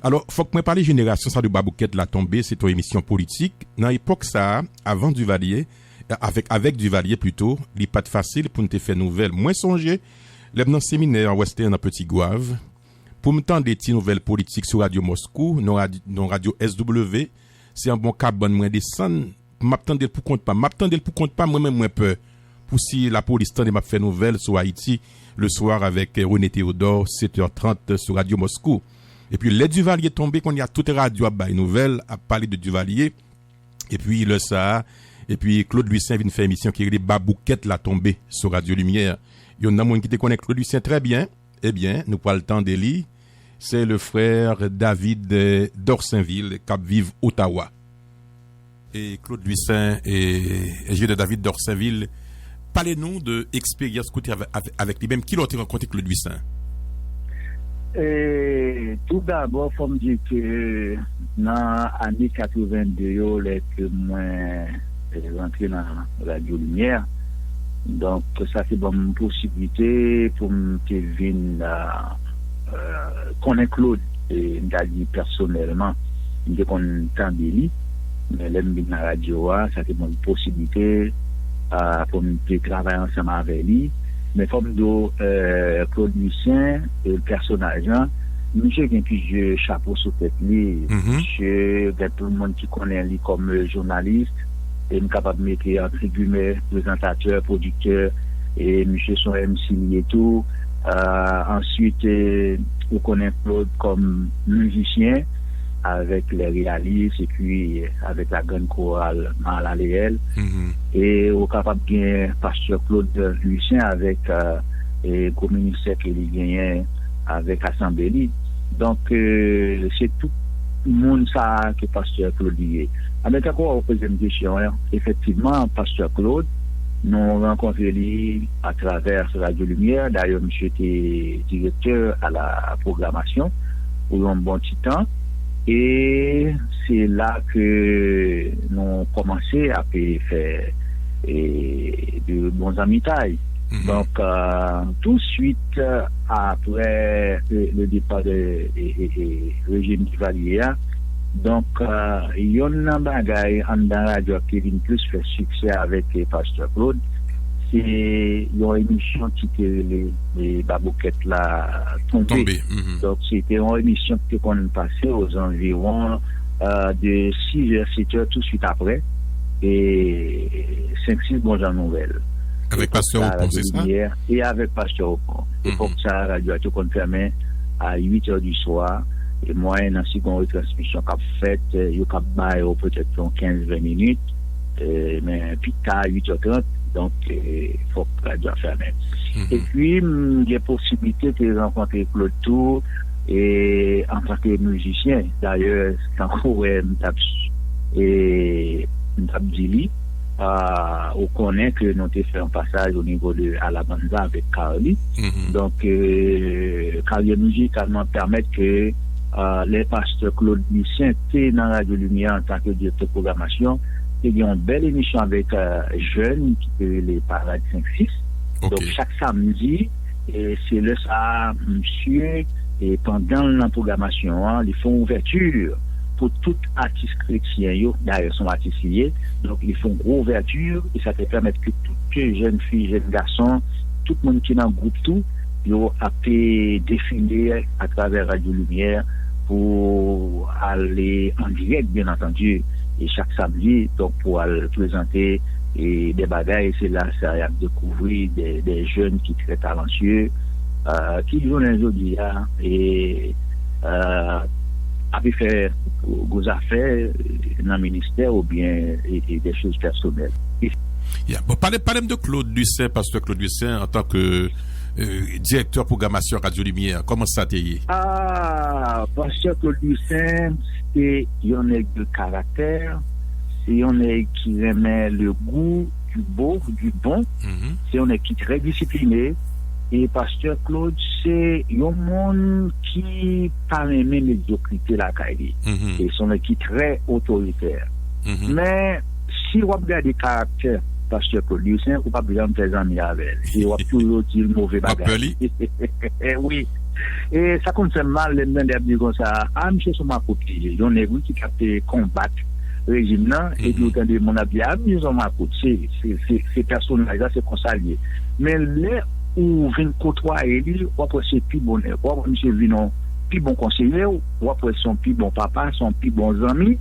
Alò, fòk mwen pale jenerasyon sa de Baboukèt la tonbe, se te yon emisyon politik. Nan epòk sa a, avan Duvalier, avèk, avèk Duvalier pito, li pa t fasil pou n te fè nouvèl. Mwen sonje, lè m nan seminè an Western nan Petit Goâve, pou m tande ti nouvèl politik sou radyo Moskou, non rad-, non radyo S W, se anba yon kabann mwen desann, m ap tande l pou kont pa m. M ap tande l pou kont pa m, mwen menm mwen pè. Pou si lapolis tande m ap fè nouvèl sou Ayiti, le soir avèk René Théodore, sèt è trant sou radyo Moskou. Epi lè Duvalier tonbe, kounye a tout radyo ap bay nouvèl, ap pale de Duvalier. Epi lè sa a, epi Claude Louissaint vin fè emisyon ki rele Baboukèt la tonbe sou Radyo Limyè. Youn nan moun ki te konnen Claude Louissaint trè byen, ebyen, nou pral tande li. Se le frè David, eh, Dorsainville k ap viv Ottawa. E Claude Louissaint e enjenyè David Dorsainville, pale nou de eksperyans koute avè-, avè-, avèk li menm. Kilè w te rankontre Claude Louissaint? E, tou dabò, fò m di ke nan ane katreven de yo, lè ke mwen, e, rantre nan Radyo Limyè, donk, sa te ban m posiblite pou m te vin, a, e, konnen Claude, e, m ta di pèsonèlman. M te konn tande li, men lè m vin nan radyo a, sa te ban m posiblite, a, pou m te travay ansanm avè li. Men fò m di w, e, Claude Louissaint, e, pèsonaj lan, misye gen plizyè chapo sou tèt li. Mhm. Misye gen tout moun ki konnen li kòm, e, jounalis, e m kapab mete antre gimè, prezantatè, pwodiktè, e misye se yon M C li ye tou. A, answit, e, ou konnen Claude kòm mizisyen avèk Les Réalistes epi avèk la grande chorale Malaleel. Mhm. E ou kapab gen pastè Claude Louissaint avèk, e, e gwo ministè ke li genyen avèk asanble li. Donk, e, se tout moun sa a ke pastè Claude li ye. A, men tankou w poze m kesyon an, efektivman, pastè Claude, nou rankontre li atravè Radyo Limyè. Dayè, misye te direktè a la pwogramasyon pou yon bon ti tan. E se la ke nou kòmanse ap fè, e, de bon zanmitay. Mhm. Donk, a, tou swit, a, aprè, e, le départ de, e, e, e, rejim Duvalier a, donk, a, youn nan bagay anndan radyo a ki vin plis fè siksè avèk, e, pastè Claude, se yon emisyon ki te rele, e, Baboukèt la tonbe. Tonbe, mhm. Donk, se te yon emisyon ki te konn pase ozanviwon, e, de sis è, sèt è, tou swit aprè, e senk sis bon jan nouvèl. Avèk pastè Opon, se sa? E avèk pastè Opon. Mhm. Epòk sa a, radyo a te konn fèmen a uit è di swa, e mwayennan, si gon retransmisyon k ap fèt, e, yo k ap bay ou petèt yon kenz, ven minit, e, men pi ta, uit è trant, donk, e, fòk radyo a fèmen. Mhm. Epi, m gen posiblite te rankontre Claude tou, e, antanke mizisyen. Dayè, tankou w wè, m t ap, e, m t ap di li, a, ou konnen ke nou te fè yon pasaj o nivo de Alabanza avèk Carly. Mhm. Donk, e, karyè mizikal mwen pèmèt ke, a, lè pastè Claude Louissaint te nan Radyo Limyè antanke direktè pwogramasyon, te gen yon bèl emisyon avèk, e, jèn ki te rele Parad senk sis. Ok. Donk, chak samdi, e se lè sa a, misye, e pandan l nan pwogramasyon an, li fè yon ouvèti pou tout atis kretyen yo. Dayè, se yon atis li ye. Donk, li fè yon gwo ouvèti, e sa te pèmèt ke tout jèn fi, jèn gason, tout moun ki nan gwoup tou, yo ap, e, defile atravè Radyo Limyè pou ale an dirèk, byen antandi, e chak samdi, donk, pou al prezante, e, de bagay. Se la sa y ap dekouvri de, de jèn ki trè talansye, e, ki jounen jodi a, e, e, ap fè gwo zafè nan ministè oubyen, e, e, de choz pèsonèl. Ya, bon, pale, pale m de Claude Louissaint, pastè Claude Louissaint, antanke, e, direktè pwogramasyon Radyo Limyè. Kòman sa te ye? Ah, pastè Claude Louissaint, se yon nèg de karaktè, se yon nèg ki renmen le goût du beau, du bon. Mhm. Se yon nèg ki trè disipline. E pastè Claude, se yon moun ki pa renmen medyokrite lakay li. Mhm. E se yon nèg ki trè otoritè. Mhm. Men, si w ap gade karaktè Pastè Claude Louissaint, ou p ap janm fè zanmi avè l. E w ap toujou di l move bagay. Wi. E sa konn fè m mal lè m tande y ap di konsa, a, misye se yon makout li ye, yon nèg wi ki t ap konbat rejim nan, epi ou tande moun ap di, a, misye se yon makout, se, se, se, se pèsonaj la, se konsa l ye. Men lè ou vin kotwaye li, w ap wè se pi bon nèg, w ap wè misye vin yon pi bon konseye w, w ap wè se yon pi bon papa, se yon pi bon zanmi,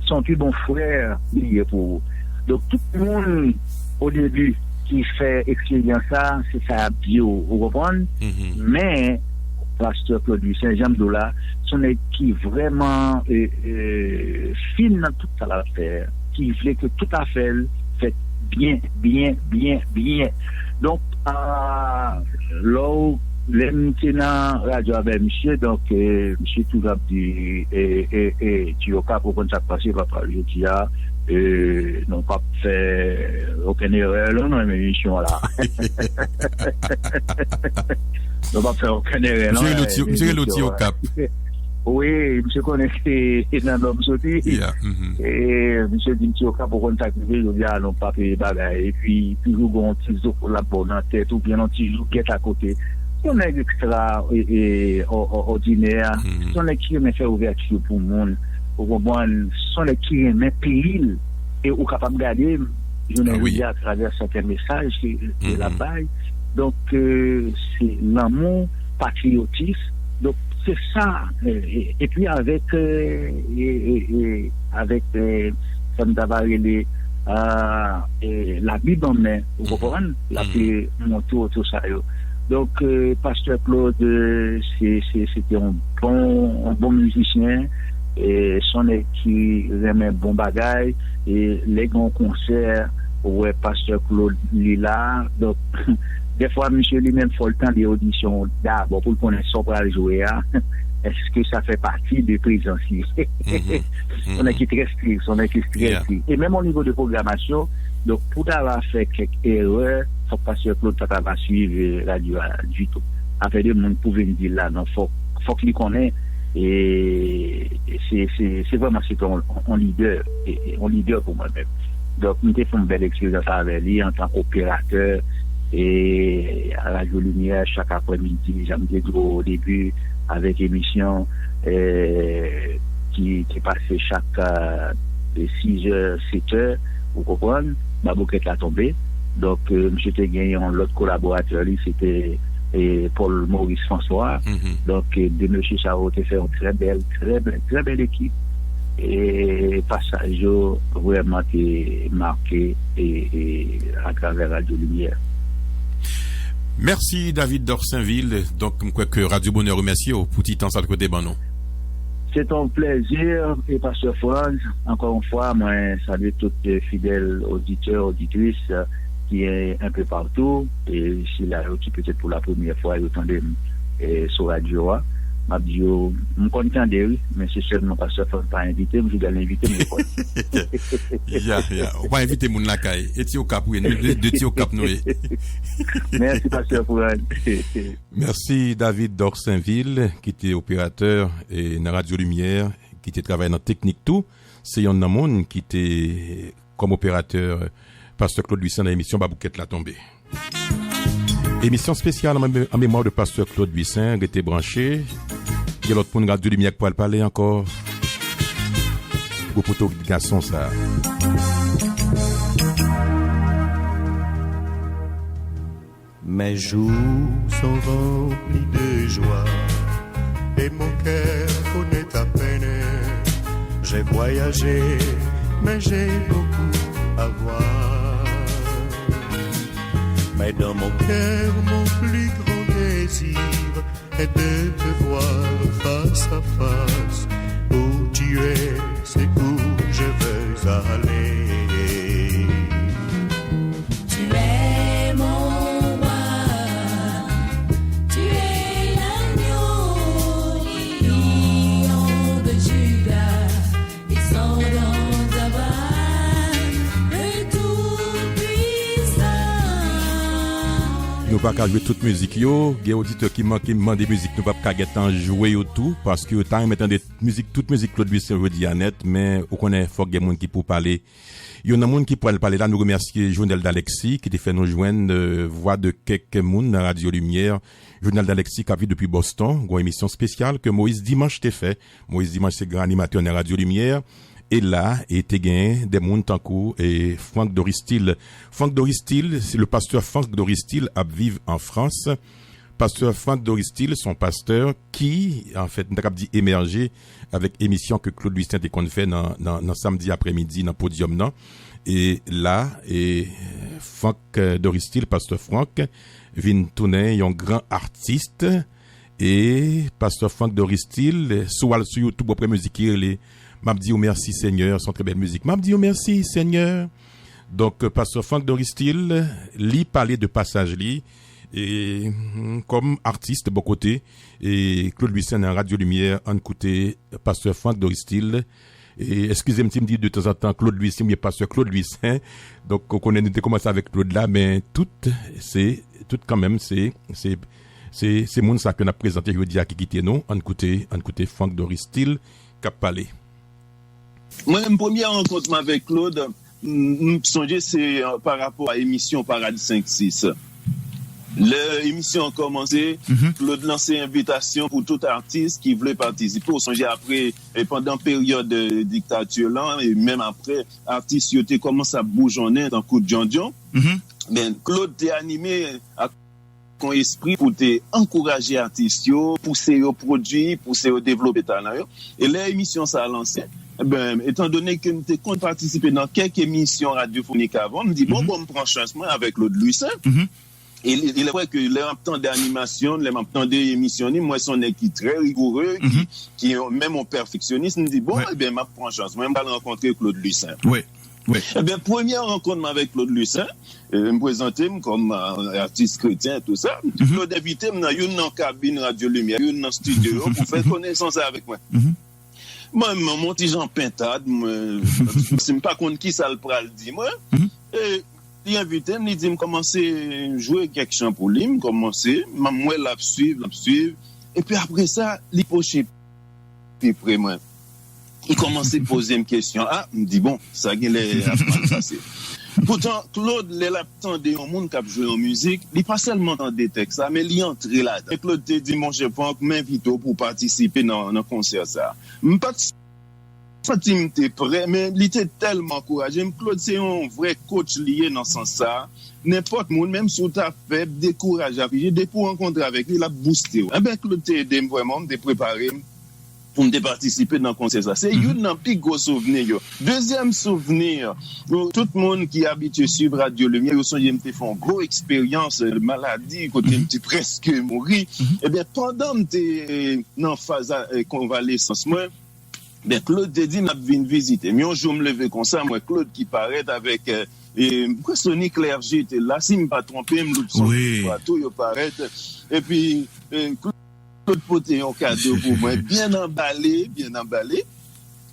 se yon pi bon frè li ye pou ou. Donk, tout moun, o debi, ki fè eksperyans sa, se sa y ap di w, ou konprann? Men, pastè Claude Louissaint, jan m di w la, se yon nèg ki vrèman e, e, fin nan tout sa l ap fè, ki vle ke tout afè l fèt byen, byen, byen, byen. Donk, a, lè w, lè m te nan radyo avè misye, donk, e, misye toujou ap di, e, e, e, Ti Okap, ou konn sa k pase, papa, jodi a, e, nou p ap fè okenn erè, non, nan emisyon la. Nou p ap fè okenn erè, non, nan emisyon la. Wi, misye konnen se nan nò m soti. E, misye di m, Ti Okap, ou konn sa k rive, jodi a, nou p ap peye bagay. Epi, toujou gen yon ti zofo l ap ba w nan tèt, oubyen yon ti jougèt akote. Se yon nèg ekstra, e, e, ò-, ò-, òdinè. Se yon nèg ki renmen fè ouvèti pou moun. Ou konprann? Se yon nèg ki renmen peyi l. E ou kapab gade, jounen jodi a, atravè sèten mesaj ke, ke l ap bay. Donk, e, se lanmou, patriyotis. Donk, se sa. E, e, epi avèk, e, e, e, e, avèk, e, sa m ta va rele, a, e, Labib an men, ou konprann? L ap, e, montre w tout sa yo. Donk, e, pastè Claude, e, se, se, se te yon bon, yon bon mizisyen. E, se yon nèg ki renmen bon bagay. E, lè gen yon konsè, ou wè pastè Claude, li la. Donk, dèfwa, misye li menm, fò l tande odisyon dabò pou l konnen sa w pral jwe a. Èske sa fè pati de prezans li? Se yon nèg ki trè strik, se yon nèg ki trè strik. E menm o nivo de pwogramasyon, donk, pou ta va fè kèk erè, fòk pastè Claude pa ta va swiv, e, radyo a ditou. Afè de moun pou vin di l la, non, fòk, fòk li konnen, e, se, se, se vrèman, se te yon, yon lidè, e, e, yon lidè pou mwen menm. Donk, m te fè yon bèl eksperyans avè li antanke operatè, e, a Radyo Limyè, chak aprèmidi, jan m te di w o debi, avèk emisyon, e, ki te pase chak, e, sizè, setè, ou konprann, Baboukèt la tonbe. Donk, e, misye te gen yon lòt kolaboratè li, se te, e, Paul Maurice François. Donk, e, de mesye sa yo te fè yon trè bèl, trè bèl, trè bèl ekip. E pasaj yo vrèman te make, e, e, atravè Radyo Limyè. Mèsi, David Dorsainville. Donk, m kwè ke Radyo Bonè remèsye w pou ti tan sa l ke w te ban nou. Se te yon plèzi, e pastè Frantz, ankò yon fwa, mwen salye tout, e, fidèl oditè, oditris, e, ki enpe patou, e sila yo ki petèt pou la premyè fwa yo tande m, e, sou radyo a. M ap di yo, m konn tande, wi, men se sèlman pastè Frantz pa envite m, jounal envite m, yo konn. Ya, ya. Ou pa envite moun lakay. E ti Okap, wi, nou de, de ti Okap nou ye. Mèsi, pastè Frantz. Mèsi David Dorsainville, ki te operatè, e, nan Radyo Limyè, ki te travay nan teknik tou. Se yonn nan moun ki te kòm operatè, pastè Claude Louissaint nan emisyon Baboukèt la tonbe. Emisyon espesyal an mem-, an memwa de pastè Claude Louissaint, rete branche. Gen lòt moun Radyo Limyè k pral pale ankò. Gwo potorit gason sa. Mes jours sont remplis de joie et mon cœur connaît ta peine. J'ai voyagé, mais j'ai beaucoup à voir. Mais dans mon cœur, mon plus grand désir est de te voir face à face. Où tu es, c'est où je veux aller. Tu es mon roi, tu es l'agneau, lion de Juda, descendant d'Abraham, le Tout-Puissant. Nou pa ka jwe tout mizik yo. Gen oditè ki manke mande mizik, nou p ap ka gentan jwe yo tou, paske yo ta renmen tande mizik, tout mizik Claude Louis Saint jodi a nèt, men ou konnen fòk gen moun ki pou pale. Youn nan moun ki pral pale la, nou remèsye Jonel Dalexis ki te fè nou jwenn, euh, vwa de kèk moun nan Radyo Limyè. Jonel Dalexis k ap viv depi Boston, gon emisyon espesyal ke Moïse Dimanche te fè. Moïse Dimanche se gran animatè nan Radyo Limyè. E la, e te gen de moun tankou, e, Franck Doristil. Franck Doristil, se le pastè Franck Doristil ap viv an Frans. Pastè Franck Doristil, se yon pastè ki, anfèt, m ta kab di emèje avèk emisyon ke Claude Louis Saint te konn fè nan, nan, nan samdi aprèmidi nan Podyòm nan. E la, e Franck, euh, Doristil, pastè Franck, vin tounen yon gran atis. E pastè Franck Doristil, si w al sou YouTube, w ap wè mizik ki rele M ap di w mèsi Senyè, se yon trè bèl mizik. M ap di w mèsi Senyè. Donk, pastè Franck Doristil, li pale de pasaj li, e, mm, kòm atis bò kote, e, Claude Louis Saint nan Radyo Limyè, ann koute pastè Franck Doristil. E, eskize m si m di de tanzantan Claude Louis Saint oubyen pastè Claude Louis Saint. Donk, ou konnen nou te kòmanse avèk Claude la, men tout, se, tout kanmenm, se, se, se, se moun sa ke n ap prezante jodi a ki kite nou. Ann koute, ann koute Franck Doristil k ap pale. Mwen menm, premye rankont mwen avèk Claude, m, m sonje se, euh, pa rapò a emisyon Parad senk sis. Lè emisyon an kòmanse, Claude lanse envitasyon pou tout atis ki vle patisipe. Ou sonje apre, e pandan peryòd, euh, diktati lan, e menm apre, atis yo te kòmanse ap boujonnen tankou djondjon. Men Claude te anime ak yon espri pou te ankouraje atis yo, pouse yo pwodui, pouse yo devlope talan yo. E lè emisyon sa a lanse, ben, etandone ke m te konn patisipe nan kèk emisyon radyofonik avan, m di, bon, bon, m pran chans mwen avèk Claude Louis Saint. E li, li vre ke lè m ap tande animasyon, lè m ap tande emisyon li, m wè se yon nèg ki trè rigoure, ki, ki yon, menm yon pèfeksyonis, m di, bon, ebyen, m ap pran chans mwen, m pral rankontre Claude Louis Saint. Ebyen, premye rankont mwen avèk Claude Louis Saint, e, m prezante m kòm, a, atis kretyen, tou sa. Claude envite m nan youn nan kabin Radyo Limyè, youn nan estidyo yo, pou fè konesans avèk mwen. Mwen, mwen, mwen ti jan pentad, mwen, si m pa konn ki sa l pral di mwen. E, li envite m, li di m kòmanse jwe kèk chan pou li, m kòmanse, m, m wè l ap swiv, l ap swiv. Epi apre sa, li pwoche pi pre mwen. Li kòmanse poze m kesyon. A, m di, bon, sa genlè ap mal pase. Poutan, Claude, lè l ap tande yon moun k ap jwe yon mizik, li pa sèlman tande tèks la, men li antre ladan. E Claude te di, monchè Franck, m envite w pou w patisipe nan, nan konsè sa a. M pa t santi m te prè, men li te tèlman ankouraje m. Claude se yon vrè coach li ye nan sans sa a. Nenpòt moun, menm si w ta fèb, dekouraje, aflije, depi w rankontre avèk li, l ap bouste w. Enben, Claude te ede m vrèman, m te prepare m pou m te patisipe nan konsè sa. Se youn nan pi gwo souvni yo. Dezyèm souvni, tout moun ki abitye swiv Radyo Limyè, yo sonje m te fè yon gwo eksperyans, eh, maladi, kote m te prèske mouri. Ebyen, pandan m te, eh, nan faz, eh, konvalesans mwen, ben, Claude te di m l ap vin vizite m. Yon jou, m leve konsa, m wè Claude ki parèt avèk, eh, eh, m kwè Sony Clergé te la, si m pa twonpe m, Loubson Wi. Tou yo parèt. Epi, eh, Claude pote yon kado pou mwen, byen anbale, byen anbale.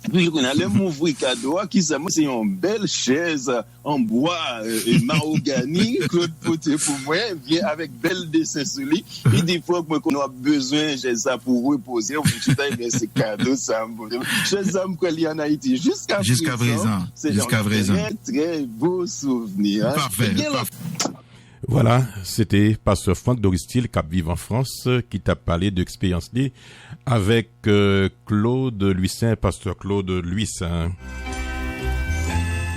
Epi kounye a, lè m ouvri kado a, ki sa m wè, se yon bèl chèz an bwa, e, e, mawogani, Claude pote pou mwen, byen avèk bèl desen sou li. Li di, Franck, mwen konnen w ap bezwen chèz sa pou repoze w, pou chita, ebyen, se kado sa m pote. Chèz sa, m kwè li ann Ayiti jiska Jiska prezan, prezan, se yon jiska prezan. Trè, trè bo souvni, hein. Pafè, Gen pafè. Vwala, se te pastè Franck Doristil k ap viv an Frans, ki t ap pale de eksperyans li avèk, euh, Claude Louissaint, pastè Claude Louissaint.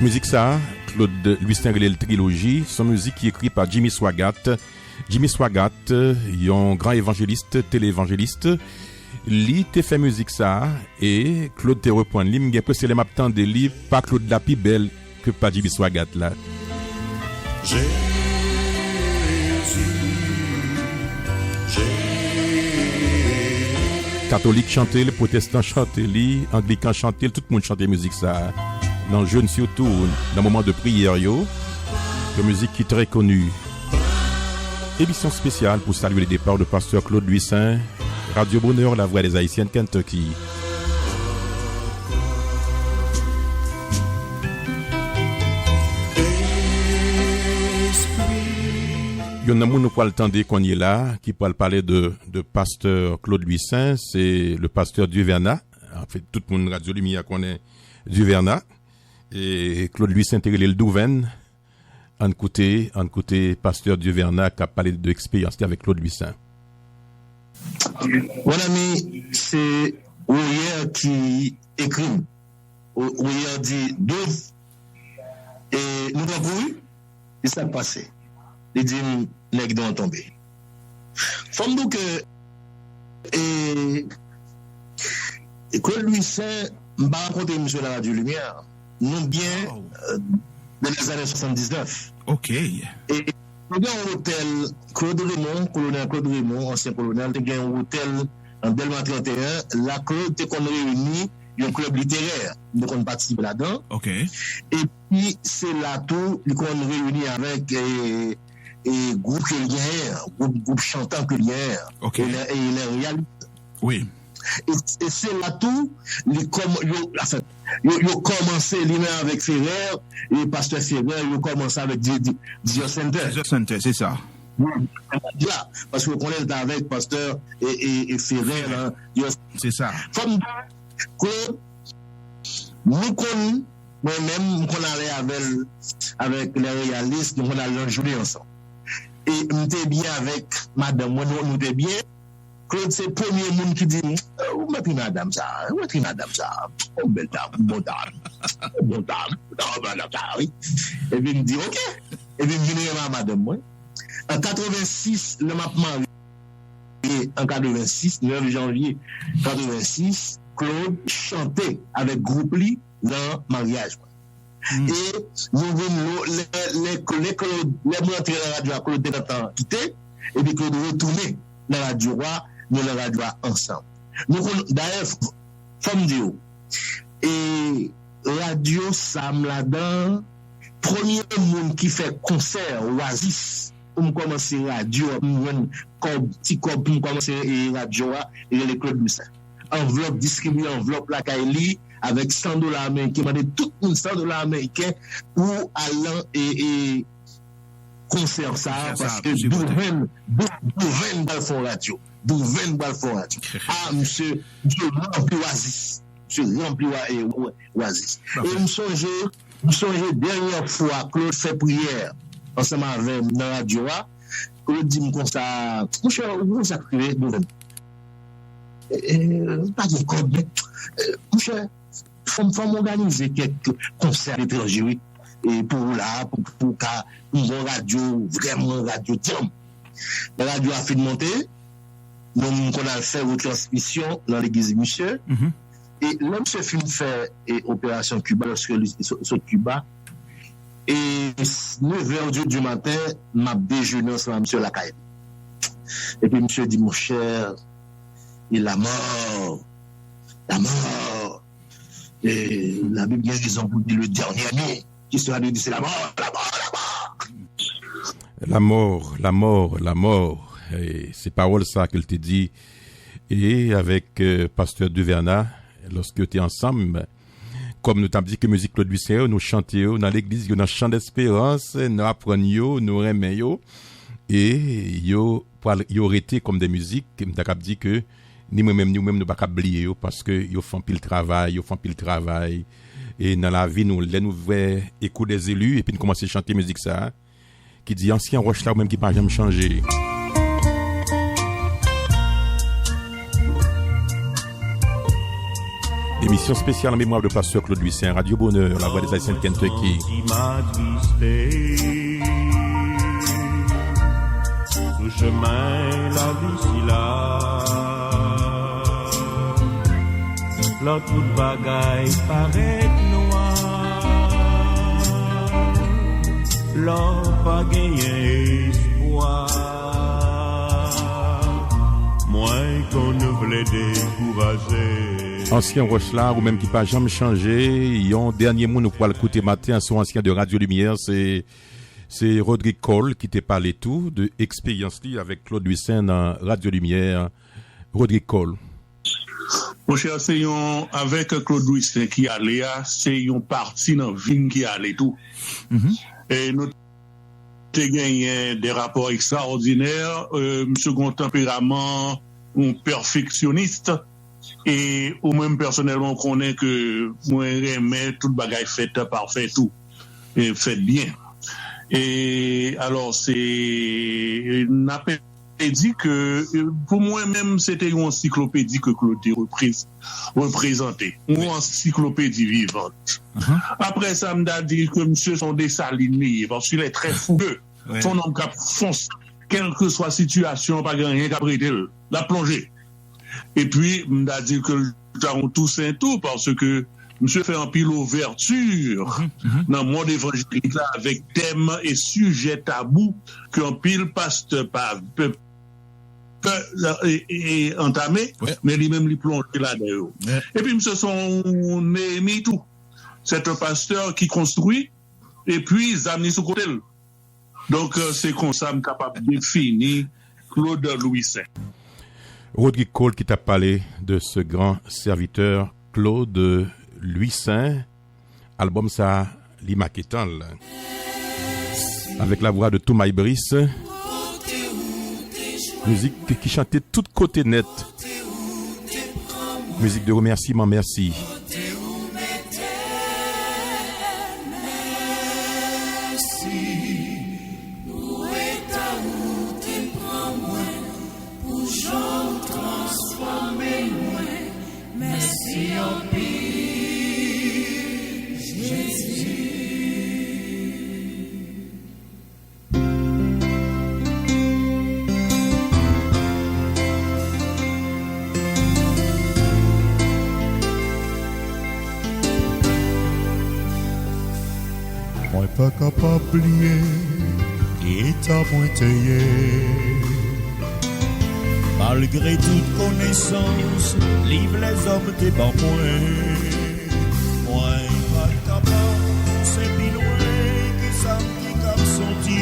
Mizik sa, Claude Louissaint rele l Triloji, se yon mizik ki ekri pa Jimmy Swaggart. Jimmy Swaggart, yon gran evanjelis, tele evanjelis, li te fè mizik sa, e Claude te reprann li. M gen enpresyon lè m ap tande li, pa Claude la pi bèl ke pa Jimmy Swaggart la. Jezi, Jezi. Katolik chante l, pwotestan chante li, anglikan chante l, tout moun chante mizik sa. Nan jèn sitou, nan moman de priyè yo, yon mizik ki trè koni. Émission spéciale pour saluer le départ de pasteur Claude Louissaint, Radio Bonheur, la voix des Haïtiens, Kentucky. Youn nan moun nou pral tande kounye la, ki pral pale de, de pastè Claude Louissaint, se le pasteur Duverna. Anfen, tout moun Radyo Limyè konnen Duverna. E Claude Louissaint te rele l Douvenn. Ann koute, ann koute pastè Duverna k ap pale de eksperyans li avèk Claude Louissaint. Mon ami, se Royer ki ekri m. Royer di, Douv, e nou pran kouri? Ki sa k pase? Li di m, nèg nou an tonbe. Fò m di w ke, e, Claude Louissaint, m pa rankontre misye nan Radyo Limyè. Nou byen, euh, dans les années soixante-dix-neuf. Ok. E nou gen yon otèl, Claude Raymond, kolonèl Claude Raymond, ansyen kolonèl, te gen yon otèl nan Dèlma trannteyen, la Claude te konn reyini yon klèb literè. Nou te konn patisipe ladan. Ok. Epi, se la tou, li konn reyini avèk, e, e, gwoup ke l genyen an, gwoup, gwoup chantan ke l genyen an. Ok. E lè, e lè reyal. Wi. E, e se la tou, li kòm-, yo, anfen, yo, yo kòmanse li menm avèk Ferrer, e pastè Ferrer, yo kòmanse avèk Di-, Di-, Dior Center. Dior Center, se sa. Wi, la, paske yo konnen l t avèk pastè e, e, e Ferrer, Ferrer. Lan, Dior. Se sa. Fò m di, Claude, nou konn, mwen menm, m konn ale avè l, avèk lè reyalis, nou konn al nan jounen ansanm. E m te byen avèk madanm mwen, nou, nou te byen. Claude se premye moun ki di m, "Ou mèt ri madanm sa, ou mèt ri madanm sa. Yon bèl dam, yon bon dam, yon bon dam, yon bon dam sa, wi." Epi m di, "Ok." Epi m vin renmen madanm mwen. An katrevensis, lè m ap marye, an katrevensis, nèf janvye katrevensis, Claude chante avèk gwoup li nan maryaj mwen. Hmm. E nou vin lo-, lè, lè, lè Claude, lè mwen antre nan radyo a, Claude te gentan kite, epi Claude retounen nan radyo a, nou nan radyo a ansanm. Nou konn, dayè, f-, fò m di w, e radyo sa m ladan, premye moun ki fè konsè Oasis, pou m kòmanse radyo a, pou m jwenn kòb, ti kòb pou m kòmanse, e, radyo a, li rele Claude Louissaint. Anvlòp, distribiye anvlòp lakay li, avèk san dola ameriken, mande tout moun san dola ameriken pou al nan, e, e, konsè sa a, konsè sa a, paske Douvenn, Dou-, Douvenn pral fè yon radyo. Douvenn pral fè yon radyo. A, misye, misye ranpli Oasis. Misye ranpli Oa-, e, Oasis. E m sonje, m sonje dènyè fwa Claude fè priyè ansanm avè m nan radyo a. Claude di m konsa, "Monchè, ou konn sa k rive, Douvenn? E, e, pa gen kòb, men, e, monchè, fò m, fò m òganize kèk konsè aletranje, wi. E pou ou la, pou, pou w ka, pou m gen yon radyo, vrèman yon radyo djanm." Lè radyo a fin monte, nou, m konn al fè retransmisyon nan legliz misye. Mhm. E lè misye fin fè, e, operasyon Kiba, lòske li so-, sot Kiba, e s-, nevè di, di maten, m ap dejene ansanm ak misye lakay li. Epi misye di, "Monchè, e lanmò, lanmò." E Labib gen rezon pou di, "Le dernier mot." Ki sa Labib di, se lanmò, lanmò, lanmò. Lanmò, lanmò, lanmò. E se pawòl sa ke l te di, e avèk, e, pastè Duverna, lòske yo te ansanm, kòm nou t ap di ke mizik Claude Louissaint yo, nou chante yo nan legliz yo, nan Chan Desperans, nou aprann yo, nou renmen yo, e yo pral, yo rete kòm de mizik, m ta kab di ke ni mwen menm, ni ou menm, nou pa kab bliye yo, paske yo fè anpil travay, yo fè anpil travay. E nan lavi nou, lè nou vwè Echo des Élus, epi n kòmanse chante mizik sa a, ki di, "Ansyen wòch la, ou menm ki pa janm chanje." Emisyon espesyal an memwa de pastè Claude Louissaint, Radio Bonheur, La Voix des Haïtiens de Kentucky. Sou chemen lavi sila, lè tout bagay parèt nwa, lè w pa genyen espwa, mwen konn vle dekouraje. Ansyen wòch la, ou menm ki pa janm chanje, yon dènye moun ou pral koute maten an, se yon ansyen de Radyo Limyè, se Se Rodrigue Cole ki te pale tou de eksperyans li avèk Claude Louissaint nan Radyo Limyè. Rodrigue Cole. Monchè, se yon, avèk Claude Louissaint ki ale a, se yon pati nan vi m ki ale tou. Mhm. E nou te genyen de rapò ekstraòdinè, euh, misye gen yon tanperaman, yon pèfeksyonis, e ou menm pèsonèlman ou konnen ke mwen renmen tout bagay fèt pafè tou, e fèt byen. E alò, se, n ap e di ke, euh, pou mwen menm, se te yon ansiklopedi ke Claude te reprez-, reprezante, yon ansiklopedi vivant. Apre sa, m ta di ke misye se yon Desalin li ye, paske il est très fougueux. Se yon nonm k ap fonse, kèlkeswa sitiyasyon, pa gen anyen k ap rete l. L ap plonje. Epi, m ta di ke l ta yon Tousen tou, paske misye fè anpil ouvèti nan mond evanjelik la avèk tèm e sijè tabou ke anpil pastè pa pè, pè, e, e, e antame, men li menm li plonje ladan yo. Epi misye se yon Neyemi tou. C'est un pasteur qui construit, epi zam li sou kote l. Donk, euh, se konsa m kapab defini Claude Louissaint. Rodrigue Cole ki t ap pale de ce grand serviteur Claude Louissaint. Albòm sa, li make tan l. Avec la voix de Toumaï Brice, mizik ki chante tout kote nèt. Mizik de remèsiman, mèsi. Pou eta ou te pran mwen, pou jan ou transfòme mwen, mèsi anpil, Jezi. Mwen pa kapab bliye eta mwen te ye. Malgre tout konesans liv lèzòm te ban mwen, mwen pa t kapab pouse pi lwen ke sa m te kab santi.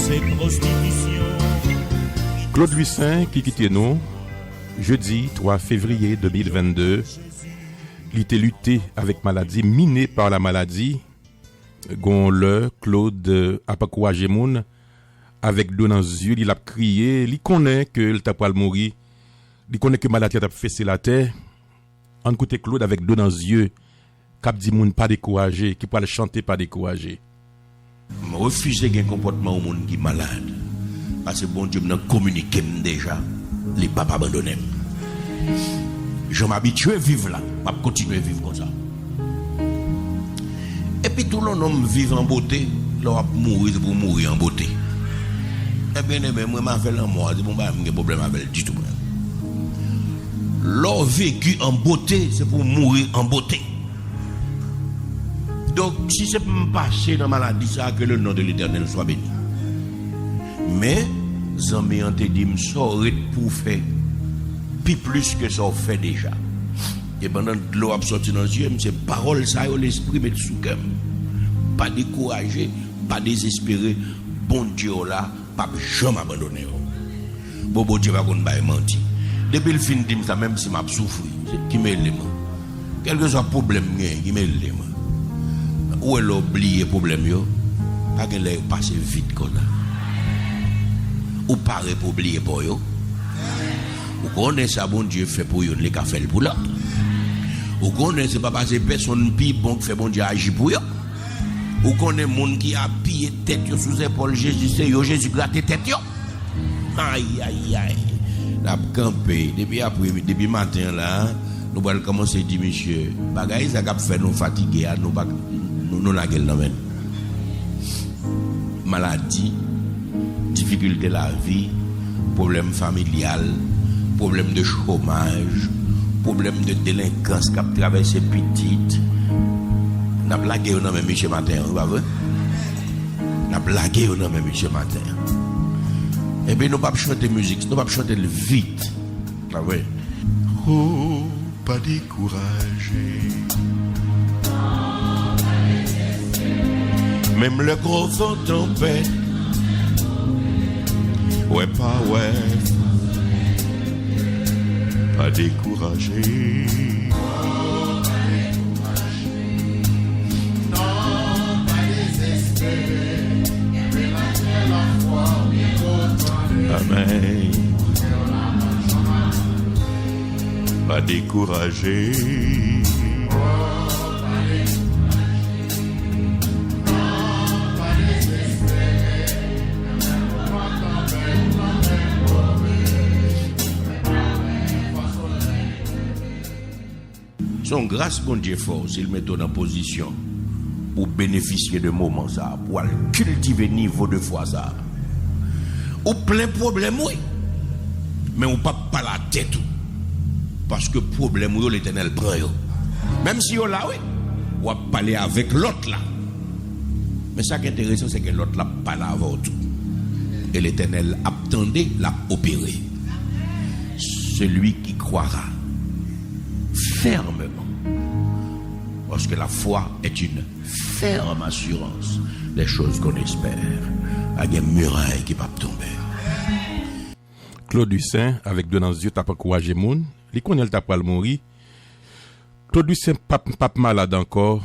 Se pwostitisyon. Claude Louissaint ki kite nou jedi twa fevriye de mil vennde. Li te lite avèk maladi, miné par la maladie. Gon lè, Claude ap ankouraje moun, avèk dlo nan zye li, l ap kriye, li konnen ke l ta pral mouri, li konnen ke maladi a t ap fese l atè. Ann koute Claude avèk dlo nan zye, k ap di moun pa dekouraje, ki pral chante pa dekouraje. M refize gen konpòtman yon moun ki malad, paske Bondye m nan kominike m deja, li p ap abandone m. Jan m abitye viv la, m ap kontinye viv konsa. Epi tou, lè yon nonm viv an bote, lè w ap mouri, se pou w mouri an bote. Ebyen, ebyen, mwen, m avè lanmò a, se pa yon bagay m gen pwoblèm avè l ditou, mwen. Lè w veki an bote, se pou w mouri an bote. Donk, si se pou m pase nan maladi sa a, que le nom de l'Éternel soit béni. Men, zanmi an te di m, sa w ret pou w fè pi plis ke sa w fè deja. E pandan dlo ap sòti nan zye m, se pawòl sa yo Lespri met sou kè m. Pa dekouraje, pa dezespere, Bondye w la p ap janm abandone w. Bon, Bondye pa konn bay manti. Depi l fin di m sa, menm si m ap soufri, se ki mele mwen. Kèlkeswa pwoblèm m genyen, ki mele mwen. Ou wè lè w bliye pwoblèm yo, pa gen lè yo pase vit konsa. Ou pare pou w bliye pa w yo. Ou konnen sa Bondye fè pou youn, li ka fè l pou lòt. Ou konnen se pa paske pèsonn pi bon k fè Bondye aji pou yo. Ou konnen moun ki apiye tèt yo sou zepòl Jezi, se yo Jezi grate tèt yo. Ayayay. N ap kanpe. Depi apre, depi maten an la, nou pral kòmanse di misye, bagay sa k ap fè nou fatige a, nou pa, nou, nou lage l nan men l. Maladi, difikilte lavi, pwoblèm familyal, pwoblèm de chomaj, pwoblèm de delenkans k ap travèse pitit. N ap lage yo nan men misye maten an, wi, pa vre? N ap lage yo nan men misye maten an. Epi nou p ap chante mizik, nou p ap chante l vit. Pa vre? Ou pa dekouraje. Menm lè gwo van tanpèt, wè pa wè, pa dekouraje. Non, pa dezespere. Dekouraje. Se yon gras Bondye fè w si l mete w nan pozisyon pou w benefisye de moman sa a, pou w al kiltive nivo de fwa sa a. Ou plen pwoblèm, wi, men ou p ap pale a tèt ou, paske pwoblèm ou yo, Letènèl pran yo. Menm si yo la, wi, w ap pale avèk lòt la. Men sa k enteresan, se ke lòt la ap pale avè w tou. E Letènèl ap tande, l ap opere. Celui qui croira fermement, parce que la foi est une ferme assurance des choses qu'on espère. Pa gen miray ki p ap tonbe. Claude Lussaint avèk dlo nan zye t ap ankouraje moun. Li konnen l ta pral mouri. Claude Lussaint p ap, p ap malad ankò.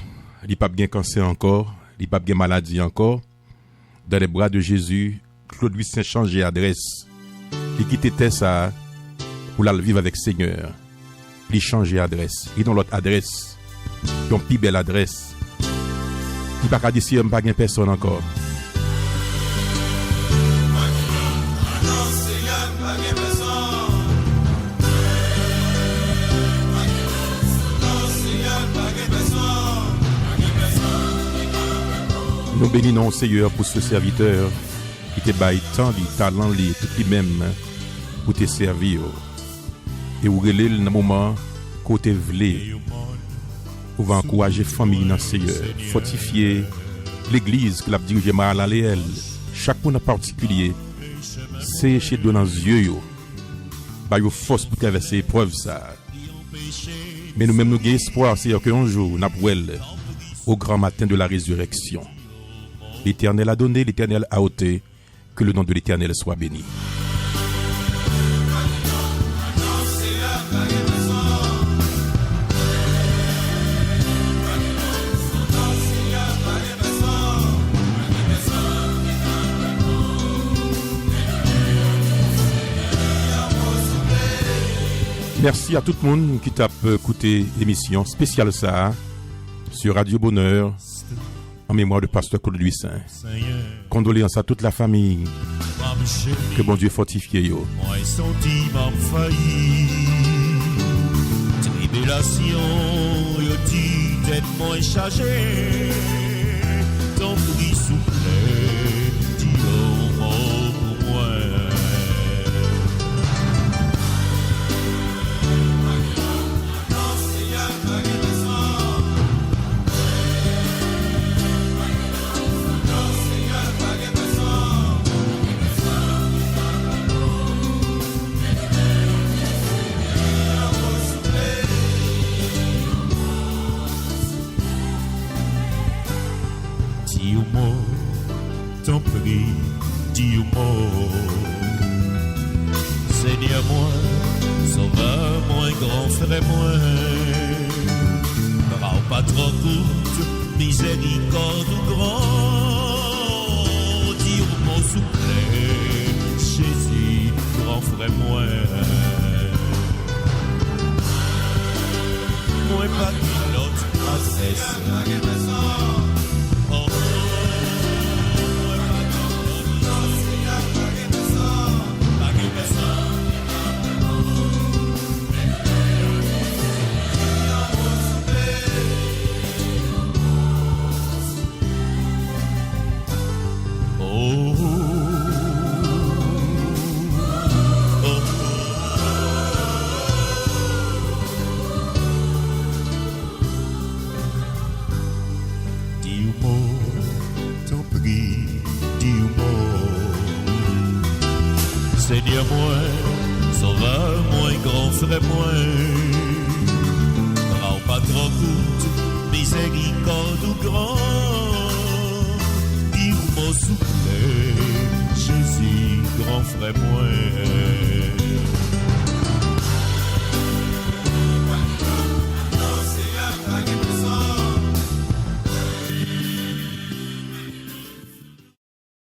Li p ap gen kansè ankò. Li p ap gen maladi ankò. Dans les bras de Jésus, Claude Lussaint chanje adrès. Li kite tè sa a pou l al viv avèk Senyè a. Li chanje adrès. Li nan lòt adrès. Yon pi bèl adrès. Li pa ka di, "Seyè, m pa gen pèsonn ankò." Nou beni non w, Seyè, pou se sèvitè ki te bay tan li, talan li, tout li menm pou te sèvi w. E ou rele l nan moman ke w te vle. Ou va ankouraje fanmi nan Seyè, fòtifye legliz ke l ap dirije, Mahalalel, chak moun an patikilye, seche dlo nan zye yo, ba yo fòs pou travèse eprèv sa a. Men nou menm, nou gen espwa, Seyè, ke yon jou n ap wè l au grand matin de la résurrection. L'Éternel a donné, l'Éternel a ôté, que le nom de l'Éternel soit béni. Mèsi a tout moun ki t ap koute emisyon espesyal sa a sou Radio Bonheur, en mémoire de Pasteur Claude Louis Saint. Kondoleyans a tout lafanmi. Ke Bondye fòtifye yo. Mwen santi m ap fayi. Tribilasyon yo di tèt mwen chaje. Tanpri, souple, di yon mo pou mwen. Di yon mo, tanpri, di yon mo. Senyè mwen, Sovè mwen, gran frè mwen, bra w pa twò kout, mizèrikòd ou gran. Di yon mo souple, Jezi, gran frè mwen. Mwen pa gen lòt adrès. Oh, mwen pa gen lòt adrès. Pa gen pèsonn. Oh, oh. Di yon mo, tanpri, di yon mo. Senyè mwen, Sovè mwen, gran frè mwen, bra w pa twò kout, mizèrikòd ou gran. Di yon mo souple, Jezi, gran frè mwen.